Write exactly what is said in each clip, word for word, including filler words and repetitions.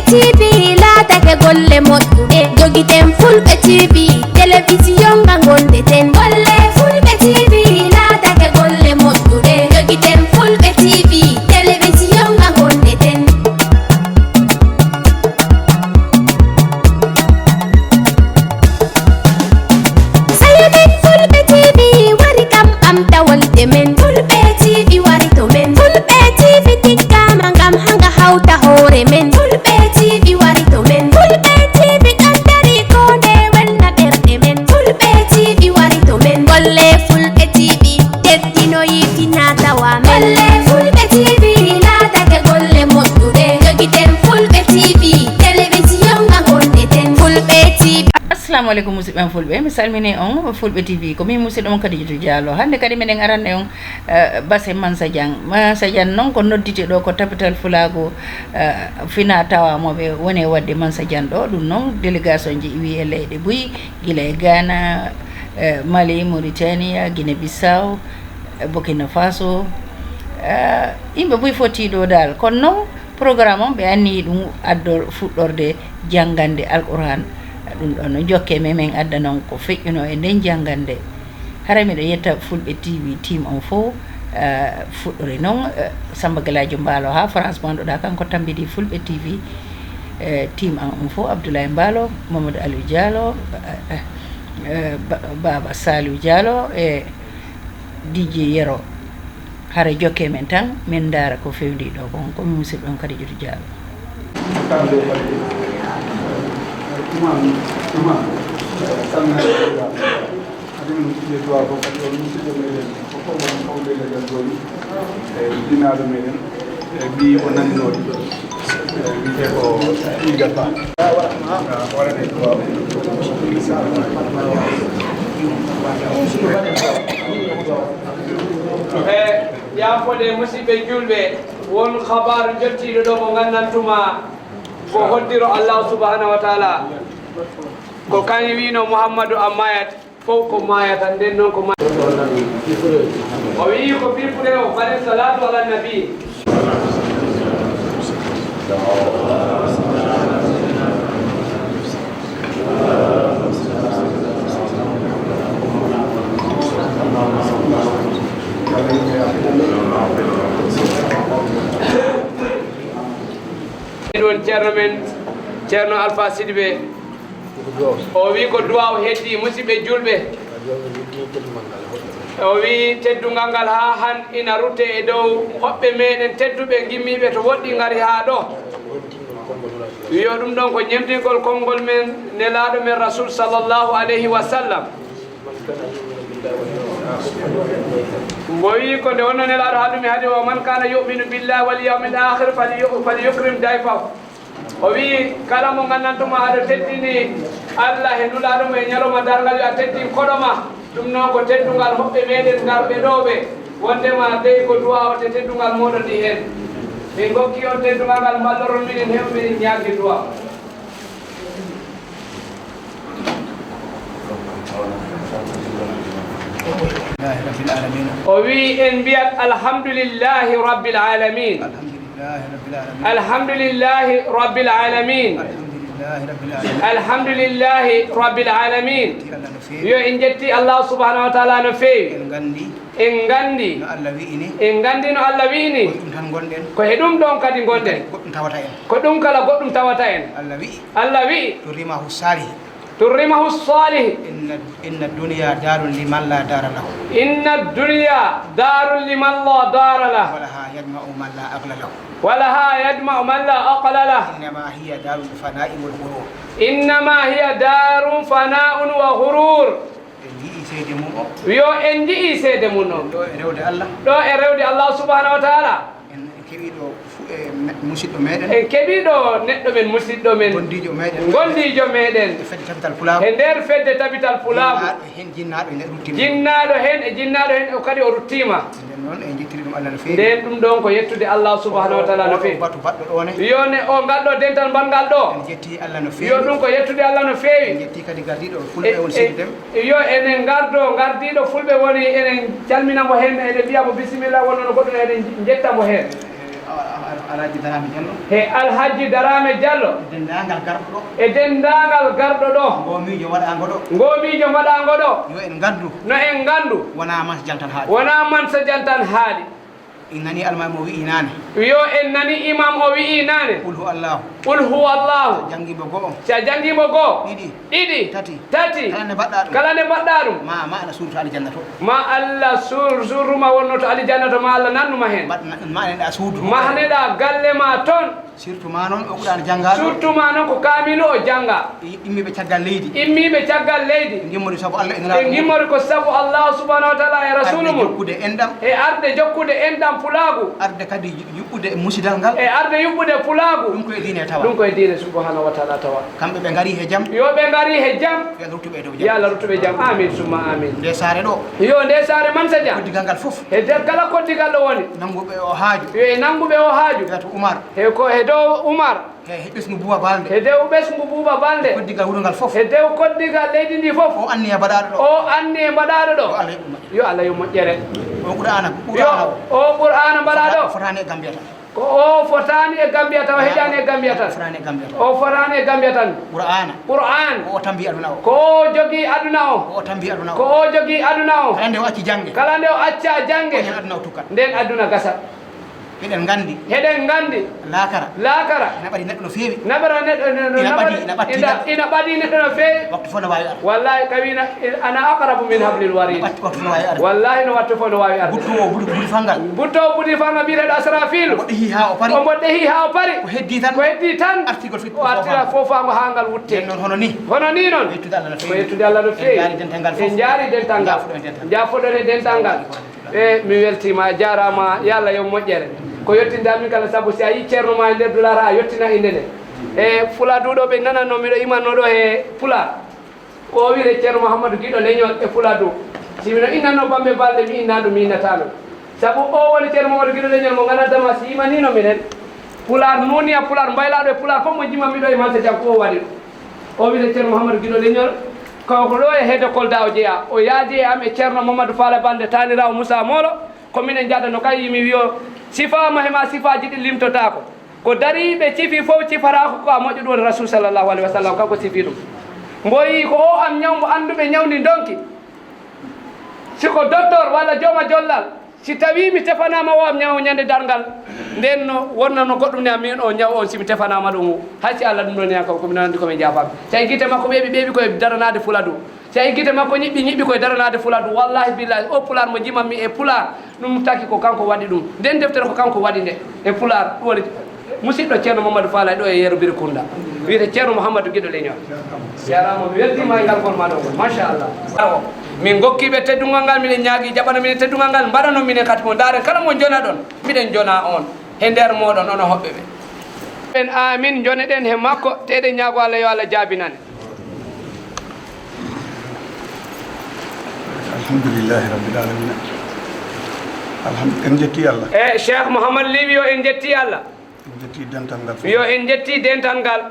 T V laatake golle moƴƴuɗe. Jogiten Fulɓe T V, telewisiyon nga ngonɗen. Golle Fulɓe T V laatake golle moƴƴuɗe. Jogiten Fulɓe T V, telewisiyon nga ngonɗen. Sayo men Fulɓe T V wari kam ɓamtawolde men. Fulɓe T V wari to men. Fulɓe T V tiggama ngam hanga hawta hoore men. Fulɓe T V wari to men. Fulɓe T V ɗon dari ko nde welna ɓerɗe men. Fulɓe T V wari to men. Golle Fulɓe T V teddinoyi fina tawa men. Golle Fulɓe T V laatake golle moƴƴuɗe. Jogiten Fulɓe T V, telewisiyon nga ngonɗen. Fulɓe T V. Assalamu aleykum, musidɓe am fulɓe, mi salmini on Fulɓe T V. Ko min musidɗo mon Kadijatu Diallo. Hannde kadi meɗen aranne on, eh, base Mansa Diang. Mansa Diang noon ko nodditi ɗo ko tapital fulaagu, eh, fina tawa mo ɓe woni e waɗde Mansa Diang ɗo. Ɗum noon délégation ji iwi e leyɗe buy, gila e Ghana, eh, Mali, Mauritania, Guinée Bissau, eh, Burkina Faso. Eh, yimɓe buy foti ɗo dal. Kono noon programme on ɓe anniyi ɗum addo fuɗɗorde janngande Alquran. Ɗum ɗon no jokke men, men adda noon ko feƴƴuno e nden janngande. Haray miɗo yetta Fulɓe T V team on fof, eh, fuɗɗori noon, eh, Samba Galadio Mbaalo haa France mo annduɗaa kanko tambidi Fulɓe T V, eh, team an on fof, Abdoulaye Mbaalo, Mamadou Aliou Diallo, eh, eh, Ba-, Baba Saliou Diallo e D J Yero. Hara jokke men tan, min ndaara ko fewndi ɗo kon. Ko mi musidɗo on Kadijatu Diallo. Adi min musidɓe duwa ko kadi on musidɗo meɗen ko fof won kawle legal goni e dinaaɗo meɗen e mbi o naninoɗi e wiyete ko Igal Ba. Waɗane duwa. E yaafode musidɓe julɓe, won habaaru jottiiɗo ɗo mo nganndantumaa ko hoddiro Allah subhanahu wa taala. Ko kañum wiino Muhammadu a maayat, fof ko maayata, nden noon ko maayata. O wiyi ko fii fure o, mbaɗen salaatu ala nabi. Ɗum Ceerno men, Ceerno Alpha Sidibé, o wi ko duwaaw heddi, musidɓe julɓe. O wi teddungal ngal haa han ina rutte e dow hoɓɓe meɗen tedduɓe gimmiiɓe to woɗɗi ngari haa ɗo. Wiyo ɗum ɗon ko ñemtingol konngol men Nelaaɗo men Rasul sallallahu alayhi wa sallam. Mbo wi ko nde wonno Nelaaɗo haalumi hade o, "Man kana yu'minu billahi wal yawmil akhir fal yu-, fal yukrim dayfahu." O wi kala mo nganndantumaa aɗa teddini Allah e Nulaaɗo mo e ñalawma darngal, yo a teddin koɗo ma. Ɗum noon ko teddungal hoɓɓe meɗen ngarɓe ɗo ɓe. Wondema dey ko duwaaw te teddungal mooɗon ni heen. Min ngokki on teddungal ngal mballoron minen heɓa minen ñaagde duwaaw. Alhamdulillahi rabbil alamin. O wi en mbiyat alhamdulillahi rabbil alamin. Alhamdulillahi rabbil alamin. Alhamdulillahi rabbil alamin. Alhamdulillahi rabbil alamin. Alhamdulillahi rabbil alamin. Yetti Allah no feewi. Yo en njetti Allah subhanahu wa taala no feewi. En nganndi. En nganndi. No Allah wi'ini. En nganndi no Allah wi'ini. Ko ɗum tan ngonɗen. Ko he ɗum ɗon kadi ngonɗen. Goɗɗum tawata en. Ko ɗum kala goɗɗum tawata en. Allah wi'i. Allah wi'i. To rimahu salihi. To rimahu salihi. Inna, inna dunya darun liman la dara lahu. Inna dunya darun liman la dara lahu. Walaha yajma'u man la aqla lahu. Walaha yajma'u man la aqla lahu. Innama hiya darun fana'in wa ghurur. Innama hiya darun fana'un wa ghurur. En nji'i seede mum o. Yo en nji'i seede mum o. Ɗo e rewde Allah. Ɗo e rewde Allah subhanahu wa taala. En keɓii ɗo fu-, e me-, musidɗo meɗen. En keɓii ɗo neɗɗo men, musidɗo men. Gondiijo meɗen. Gondiijo meɗen. E fedde tabital pulaagu. E nder fedde tabital pulaagu. Jinnaaɗo hen, jinnaaɗo hen e ruttiima. Jinnaaɗo hen e jinnaaɗo hen o kadi o ruttiima. Nden noon en njettiri ɗum Allah no feewi. Nden ɗum ɗon ko yettude Allah subhanahu wa taala no feewi. Batu baɗɗo ɗo ne. Yo ne o ngal ɗo dental mbaɗngal ɗo. En njetti Allah no feewi. Yo ɗum ko yettude Allah no feewi. En njetti kadi gardiiɗo fulɓe e, on e, Sidi Dem. Yo enen ngardo, gardiiɗo fulɓe woni, enen calmina mo heen, eɗen mbiya mo bisimilla, wonno no goɗɗum, eɗen njetta mo heen. Alhaji Darame Diallo. He Alhaji Darame Diallo. E denndaangal garɗo ɗo. E denndaangal garɗo ɗo. Ngoo miijo waɗaango ɗo. Ngoo miijo waɗaango ɗo. Yo en ngaddu. No en ngaddu. Wonaa Mansa Diagne tan haaɗi. Wonaa Mansa Diagne tan haaɗi. En nanii almaami o wi'i naane. Yo en nanii imam o wi'i naane. Qul huwa Allahu. Qul huwa Allahu. Janngi mo go'o. Si a janngi mo go'o. Ɗiɗi. Ɗiɗi. Tati. Tati. Kala nde mbaɗɗaa ɗum. Kala nde mbaɗɗaa ɗum. Ma, ma Allah suudu to aljanna to. Ma Allah suur-, suur-, ma wonno to aljanna to, ma Allah nannu ma heen. Mbaɗ-, ma, ma neɗɗo a suudu. Mahneɗaa galle ma toon. Surtout ma noon o Qur'aana janngaa ɗo. Surtout ma noon ko kaamilu o janngaa. I-, immiiɓe caggal leydi. Immiiɓe caggal leydi. Ɓe ngimmori sabu Allah e Nelaaɗo. Ɓe ngimmori ko sabu Allah subhanahu wa ta'ala e Rasuulu mum. Arde jokkude enɗam. E arde jokkude enɗam pulaagu. Arde kadi yuɓɓude musidal ngal. E arde yuɓɓude pulaagu. Ɗum ko e diine tawa. Ɗum ko e diine subhanahu wa ta'ala tawa. Kamɓe ɓe ngari he jam. Yo ɓe ngari he jam. Yo Allah ruttu ɓe e dow jam. Yo Allah ruttu ɓe e jam. Amin summa amin. Nde saare ɗo. Yo nde saare Mansa Diagne. Koddigal ngal fof. He nder kala koddigal ɗo woni. Nannguɓe o haaju. Yo e nannguɓe o haaju. Wiyata Umar. He ko he dow Umar. He, he ɓesngu Buuba Balde. He dow ɓesngu Buuba Balde. Koddigal wuro ngal fof. He dow koddigal leydi ndi fof. O anniya mbaɗaaɗo ɗo. O anniya mbaɗaaɗo ɗo. Yo Allah yoɓ moƴƴere. Yo Allah yoɓ moƴƴere. O Qur'aana, Qur'aana o. Yo o Qur'aana mbaɗaaɗo. Fotaani e Gambia tan. Ko o fotaani e Gambia tan, o heƴaani e Gambia tan. Fotaani e Gambia tan. O fotaani e Gambia tan. Qur'aana. Qur'aan. Ko o tampi aduna o. Ko o jogii aduna o. Ko o tampi aduna o. Ko o jogii aduna o. Kala nde o acci jannge. Kala nde o acca jannge. Ko heen aduna o tukkat. Ndeen aduna gasat. Eɗen nganndi. Eɗen nganndi. Laakara. Laakara. Ina ɓadi neɗɗo no feewi. Naɓara neɗɗo no, no, ina ɓadi, naɓara, ina ɓatti ina, gal. Ina ɓadi neɗɗo no feewi. Waktu fof no waawi arde. Wallahi, kawina ana aqrabu min hablil warid. Waktu, waktu fof no waawi arde. Wallahi, no waktu fof no waawi arde. Buttu o, buttu, buttu fangal. Buttu o, buttu fangal, mbiyeteeɗo Asrafil. O ɗehi haa o pari. Omo ɗehi haa o pari. O heddi tan. Ko heddi tan. Artigol fiɗɗo o attira fof haa ngal wutte. Nden noon hono ni. Hono ni noon. Yettude Allah no feewi. Ko yettude Allah no feewi. En njaari dental ngal fof. En njaari dental ngal. Njaafoɗon e dental ngal. Njaafoɗon e dental ngal. E, mi weltiima, a jaaraama, yo Allah yoɓ moƴƴere. Ko yettinda min kala, sabu si a yii ceerno ma e nder Duulaar, a yettina innde nde. E, Fuladu ɗo ɓe nanatno, miɗo imanno ɗo e Pulaar. O wiyetee Ceerno Muhammadu Giɗo Leñol e Fuladu. Si miɗo innanno Bambe Balde, mi inna ɗum, mi innataa ɗum. Sabu o woni Ceerno Muhammadu Giɗo Leñol mo nganndantaa ma, si imanino minen. Pulaar, nuuniya Pulaar, mbaylaaɗo e Pulaar, fof mo jimmanmi ɗo e Mansa Diagne, ko o waɗi ɗum. O wiyetee Ceerno Muhammadu Giɗo Leñol, kanko ɗo e hedde Kolda o jeyaa. O yaadi e am e Ceerno Mamadou Faala Balde, taaniraawo Moussa Molo, ko minen njaɗatnoo kay, mi wiyo, sifaama he ma sifaaji ɗi limtotaako. Ko dariiɓe cifi fof cifataako ko a moƴƴo, ɗum woni Rasul sallallahu alaihi wasallam, kanko sifi ɗum. Mbo yii ko o am ñaw mo annduɓe ñawndi ndonki. Si ko docteur walla jooma jollal, si tawii mi tefanaama o am ñaw ñande darngal, nden no wonnano goɗɗum ne am, miin o ñaw on, si mi tefanaama ɗum, hay si Allah ɗum ɗon e an kam, ko mi nanandi ko mi jaafaami. Tawi gite makko ɓeeɓi, ɓeeɓi koye daranaade Fuladu. Tawi gite makko ñiɓɓi, ñiɓɓi koye daranaade Fuladu. Wallahi billahi, o Pulaar mo njimanmi e Pulaar, ɗum taki ko kanko waɗi ɗum. Nden deftere ko kanko waɗi nde e Pulaar. Ɗum woni musidɗo Ceerno Mamadou Faala ɗo e Yero Birikunda. Wiyetee Ceerno Mouhamadou Giɗo Leñol. Jaaraama, mi weltiima e ngal ngol ma ɗo ngol. Machallah. Min ngokki ɓe teddungal ngal, miɗen ñaagii jaɓana minen teddungal ngal, mbaɗanon minen kadi mo ndaaren kala mo njonaɗon, miɗen njona on he nder mooɗon, onon hoɓɓe ɓe. En amin, njoneɗen he makko, te eɗen ñaago Allah yo Allah jaabinan. Alhamdulillahi rabbil alamina. Alhamdu-, en njetti Allah. E Cheikh Mouhamad Ly wi yo en njetti Allah. En njetti dental ngal fof. Yo en njetti dental ngal.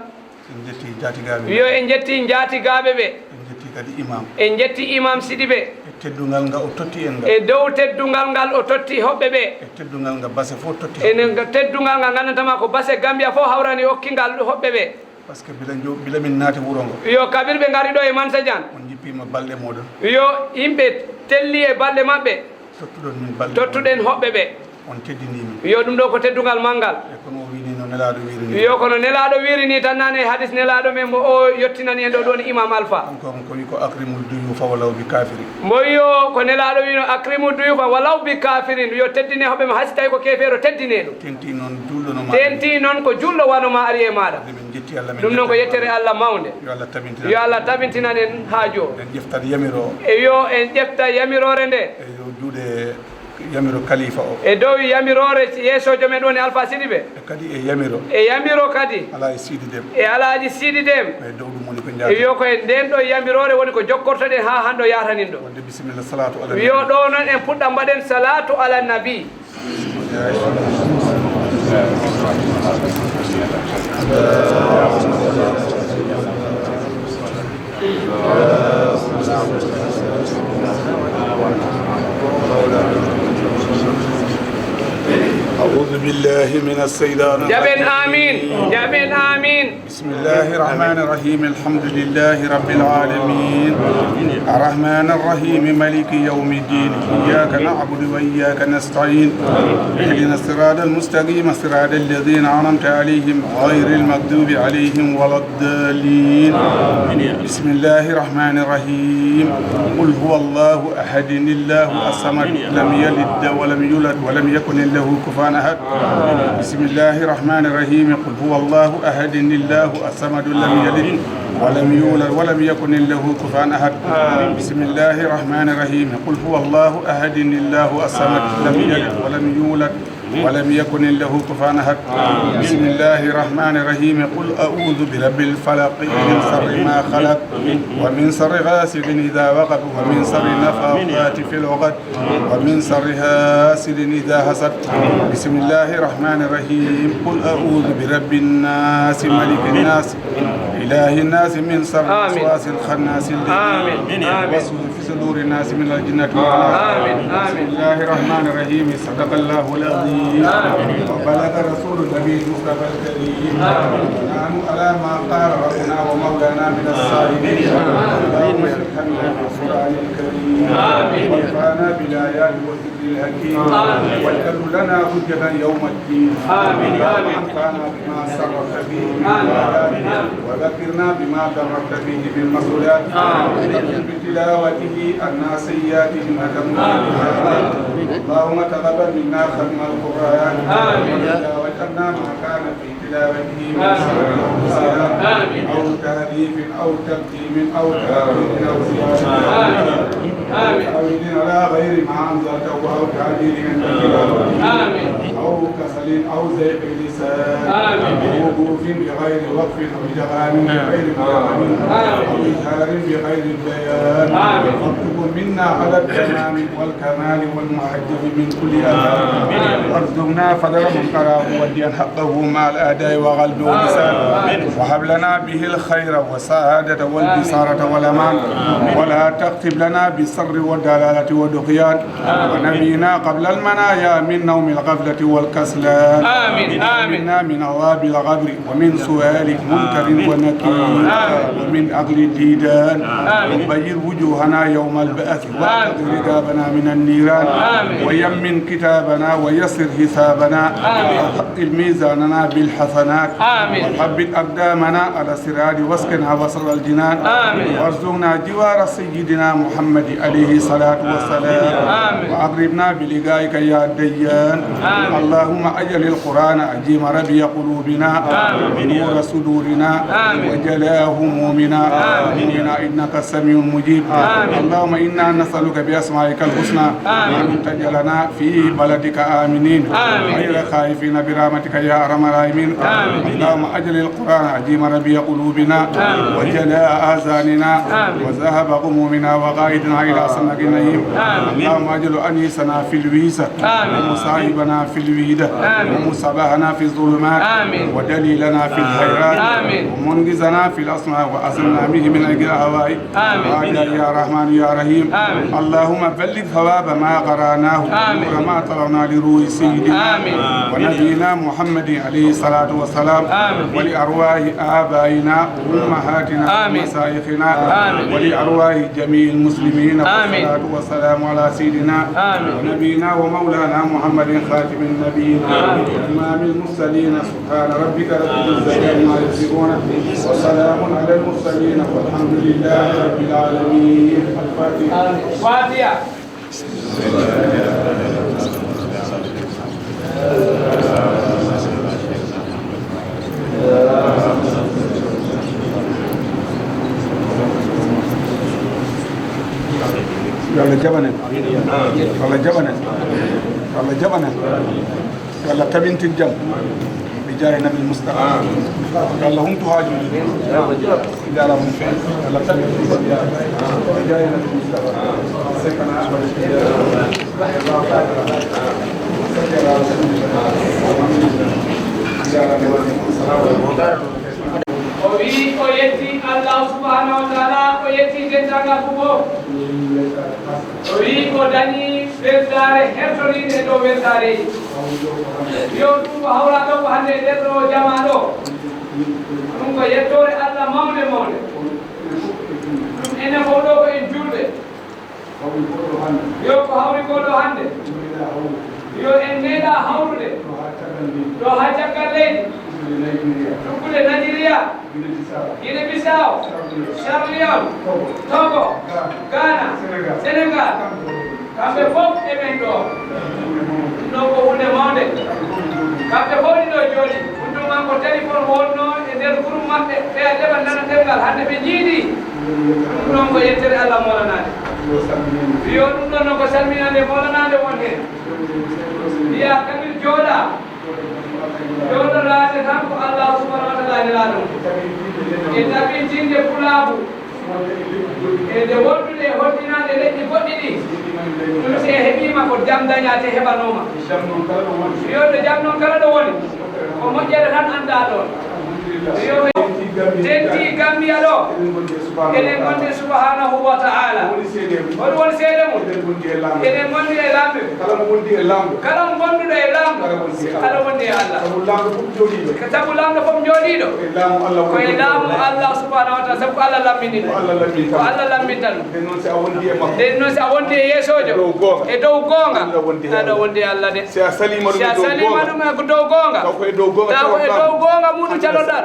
En njetti njaatigaaɓe ɓe. Yo en njetti njaatigaaɓe ɓe. En njetti kadi imam. En njetti imam Sidibe. E teddungal ngal o totti en ngal. E dow teddungal ngal o totti hoɓɓe ɓe. E teddungal ngal base fof totti. E ngal teddungal ngal nganndantaa ma ko base Gambia fof hawrani okki ngal hoɓɓe ɓe. Parce que bila jo-, bila min naati wuro ngo. Yo kabir ɓe ngari ɗo e Mansa Diagne. On jippiima balɗe mooɗon. Yo yimɓe telli e balɗe maɓɓe. Tottuɗon min balɗe. Tottuɗen hoɓɓe ɓe. On teddinii min. Yo ɗum ɗo ko teddungal manngal. E kono o wiini no Nelaaɗo wiiri ni. Yo kono Nelaaɗo wiiri ni tan nane e hadis Nelaaɗo men mo o yottinani en ɗo ɗon Imam Alpha. Kanko on ko wi ko akrimul duyufa walaw bi kafiri. Mbo yo ko Nelaaɗo wiino akrimu duyufa walaw bi kafirin. Yo teddine hoɓɓe ma hay si tawi ko keefeero teddine ɗum. Tenti noon juulɗo no ma. Tenti noon ko juulɗo wano ma ari e maaɗa. Min njetti Allah, min ɗum noon ko njetti yettere Allah mawnde. Yo Allah tabintinan. Yo Allah tabintinan en haaju o. En ƴeftat yamiro o. E yo en ƴefta yamiroore nde. E yo juuɗe yamiro kalifa o. E dow yamiroore yeesoojo men woni Alpha Sidibe. E kadi e yamiro. E yamiro kadi. Alaaji Siidi Dem. E Alaaji Siidi Dem. E dow ɗum woni ko njaati. E yo ko e nden ɗo yamiroore woni ko jokkortoɗen haa hannde o yaatanin ɗo. Wadde bisimilla salatu ala nabi. Yo ɗo noon en puɗɗa mbaɗen salatu ala nabi. أعوذ بالله من الشيطان الرجيم. Jaɓen amin. Jaɓen amin. بسم الله الرحمن الرحيم. الحمد لله رب العالمين. الرحمن الرحيم. مالك يوم الدين. إياك نعبد وإياك نستعين. اهدنا الصراط المستقيم. صراط الذين أنعمت عليهم غير المغضوب عليهم ولا الضالين. بسم الله الرحمن الرحيم. قل هو الله أحد الله الصمد. لم يلد ولم يولد ولم يكن له كفوا أحد. بسم الله الرحمن الرحيم. قل هو الله أحد الله الصمد. لم يلد ولم يولد ولم يكن له كفوا أحد. بسم الله الرحمن الرحيم. قل هو الله أحد الله الصمد. لم يلد ولم يولد ولم يكن له كفوا أحد. بسم الله الرحمن الرحيم. قل أعوذ برب الفلق. من شر ما خلق. ومن شر غاسق إذا وقب. ومن شر النفاثات في العقد. ومن شر حاسد إذا حسد. بسم الله الرحمن الرحيم. قل أعوذ برب الناس. ملك الناس. إله الناس. من شر آمين. الوسواس الخناس الذي آمين. آمين. يوسوس في صدور الناس من الجنة والناس. آمين. بسم الله الرحمن الرحيم. صدق الله العظيم. آمين. وبلغ رسول النبي المصطفى الكريم. آمين. نحن على ما قال ربنا ومولانا من الصالحين. اللهم اشهد أن القرآن الكريم. آمين. وارفعنا بالآيات والذكر الحكيم. آمين. واجعله لنا حجة يوم الدين. آمين. اللهم آمين. انفعنا بما شرفت به من آمين. الآيات. آمين. وذكرنا بما درست به من المسؤولات. آمين. وتلاوته عنا سيئاته إنك مغفور. اللهم تقبل منا ختم القرآن. آمين. وتلاوتنا ما كان في تلاوته من آمين. سورة أو صلاة آمين. أو تحريف أو تقديم أو تأخير أو زيادة. آمين. آمين. أو تأويل على غير ما أنزلته أو تعجيل عند تلاوته. آمين. أو كسل أو ضيق لسان. آمين. أو وقوف بغير وقف أو إدغام بغير مدغم. آمين. أو إظهار بغير بيان. آمين. واكتبه منا على التمام والكمال والمحجب من كل آفة. آمين. وارزقنا فضل من قرأه مؤديا حقه مع الأداء وغلبه اللسان. آمين. وهب لنا به الخير والسعادة والبشارة والأمان. آمين. ولا تختم لنا بالشر والضلالة والطغيان. آمين. ونبينا قبل المنايا من نوم الغفلة والكسلان. آمين. آمين. ونجنا من عذاب القبر ومن سؤال منكر آمين. ونكير. آمين. ومن أكل الديدان. آمين. وبيض وجوهنا يوم البعث وأعتق رقابنا من النيران. آمين. ويمن كتابنا ويسر حسابنا. آمين. وثقل ميزاننا بالحسنات. آمين. وثبت أقدامنا على الصراط واسقنا وسط الجنان. آمين. وارزقنا جوار سيدنا محمد عليه الصلاة والسلام. آمين. وأكرمنا بلقائك يا ديان. آمين. اللهم اجعل القرآن عظيم ربيع قلوبنا. آمين. ونور صدورنا. آمين. وجلاء همومنا. آمين. آمين. إنك سميع مجيب. آمين. اللهم إنا نسألك بأسمائك الحسنى آمين. أن تجعلنا في بلدك آمنين آمين. غير خائفين برحمتك يا أرحم الراحمين. آمين. اللهم اجعل القرآن عظيم ربيع قلوبنا آمين. وجلاء أحزاننا آمين. وذهاب همومنا وقائدنا إلى سمك النعيم. آمين. اللهم اجعل أنيسنا في الويسة آمين. ومصاحبنا في الويدة آمين. ومصباحنا في الظلمات آمين. ودليلنا في الخيرات آمين. ومنقذنا في الأسماء وأسلنا به من أجل الهواء آمين. آمين يا رحمن يا رحيم. آمين. اللهم بلغ ثواب ما قرأناه آمين. ونور ما طلبنا لروح سيدنا آمين. ونبينا محمد عليه الصلاة والسلام آمين. ولأرواح آبائنا وأمهاتنا آمين. ومشايخنا آمين. ولأرواح جميع المسلمين آمين. والصلاة والسلام على سيدنا آمين. ونبينا ومولانا محمد خاتم النبيين آمين. وإمام المرسلين. سبحان ربك رب العزة عما يصفون وسلام على المرسلين والحمد لله رب العالمين. الفاتحة. الفاتحة. Yo Allah jaɓan en. Yo Allah jaɓan en. Yo Allah jaɓan en. Yo Allah tabintin jam. Bi jaahi Nabil Mustafa. Yo Allah humtu haajuuji. Jaaraama no feewi. Yo Allah tabintin jam. Bi jaahi Nabil Mustafa. Seekana Ahmad. O wii o yetti Allah subhanahu wa taala, o yetti dental ngal fof. O wii o dañi weltaare hertoriinde e dow weltaareeji. Yo ɗum ko hawraa ɗo ko hannde e nder ɗo jamaa ɗo. Ɗum ko yettoore Allah mawnde mawnde. Ɗum enen fof ɗo ko en juulɓe. Yo ko hawri ko ɗo hannde. Yo en meeɗaa hawrude. Ɗo haa caggal leydi. Tuggude Nigeria. Guinée Bissau. Sierra Leone. Togo. Ghana. Senegal. Kamɓe fof e men ɗo. Ɗum ɗo ko huunde mawnde. Kamɓe fof ɗiɗo jooɗi. Ɗum ɗum man ko téléphone wonno e nder groupe maɓɓe. Ɓe a ɗeɓa nana ɗemngal hannde ɓe jiidi. Ɗum ɗon ko yettere Allah moolanaade. Yo ɗum ɗon noon ko salminaande moolanaande won heen. Mbiya Kabir jooɗa. Jooɗoraade tan ko Allah subhanahu wa taala nelaaɗo mum. E tabintinde pulaagu. E nde wondude e hoddinaade leƴƴi goɗɗi ɗi. Ɗum si en heɓiima ko jam dañaate heɓanooma. Yo ɗo jam noon kala ɗo woni. Ko moƴƴere tan anndaa ɗoon. Yo tentii Gambiya ɗo. Eɗen ngondi subhanahu wa taala. Hoɗum woni seede mum? Eɗen ngondi e laamɓe. Kala mo wondi e laamɗo. Kala mo wonduɗo e laamɗo. Aɗa wondi e Allah. Aɗa wondi e Allah. Sabu laamɗo fof jooɗiiɗo. Sabu laamɗo fof jooɗiiɗo. Ko e laamu Allah woni. Ko e laamu Allah subhanahu wa taala. Sabu ko Allah lammini ɗum. Ko Allah lammini ɗum. Ko Allah lammini tan. Nden noon si a wondi e makko. Nden noon si a wondi e yeesoojo. E dow goonga. E dow goonga. Aɗa wondi e Allah. Aɗa wondi e Allah de. Si a saliima ɗum e dow goonga. Si a saliima ɗum e dow goonga. Taw ko e dow goonga. Taw ko e dow goonga muɗum calorɗaa.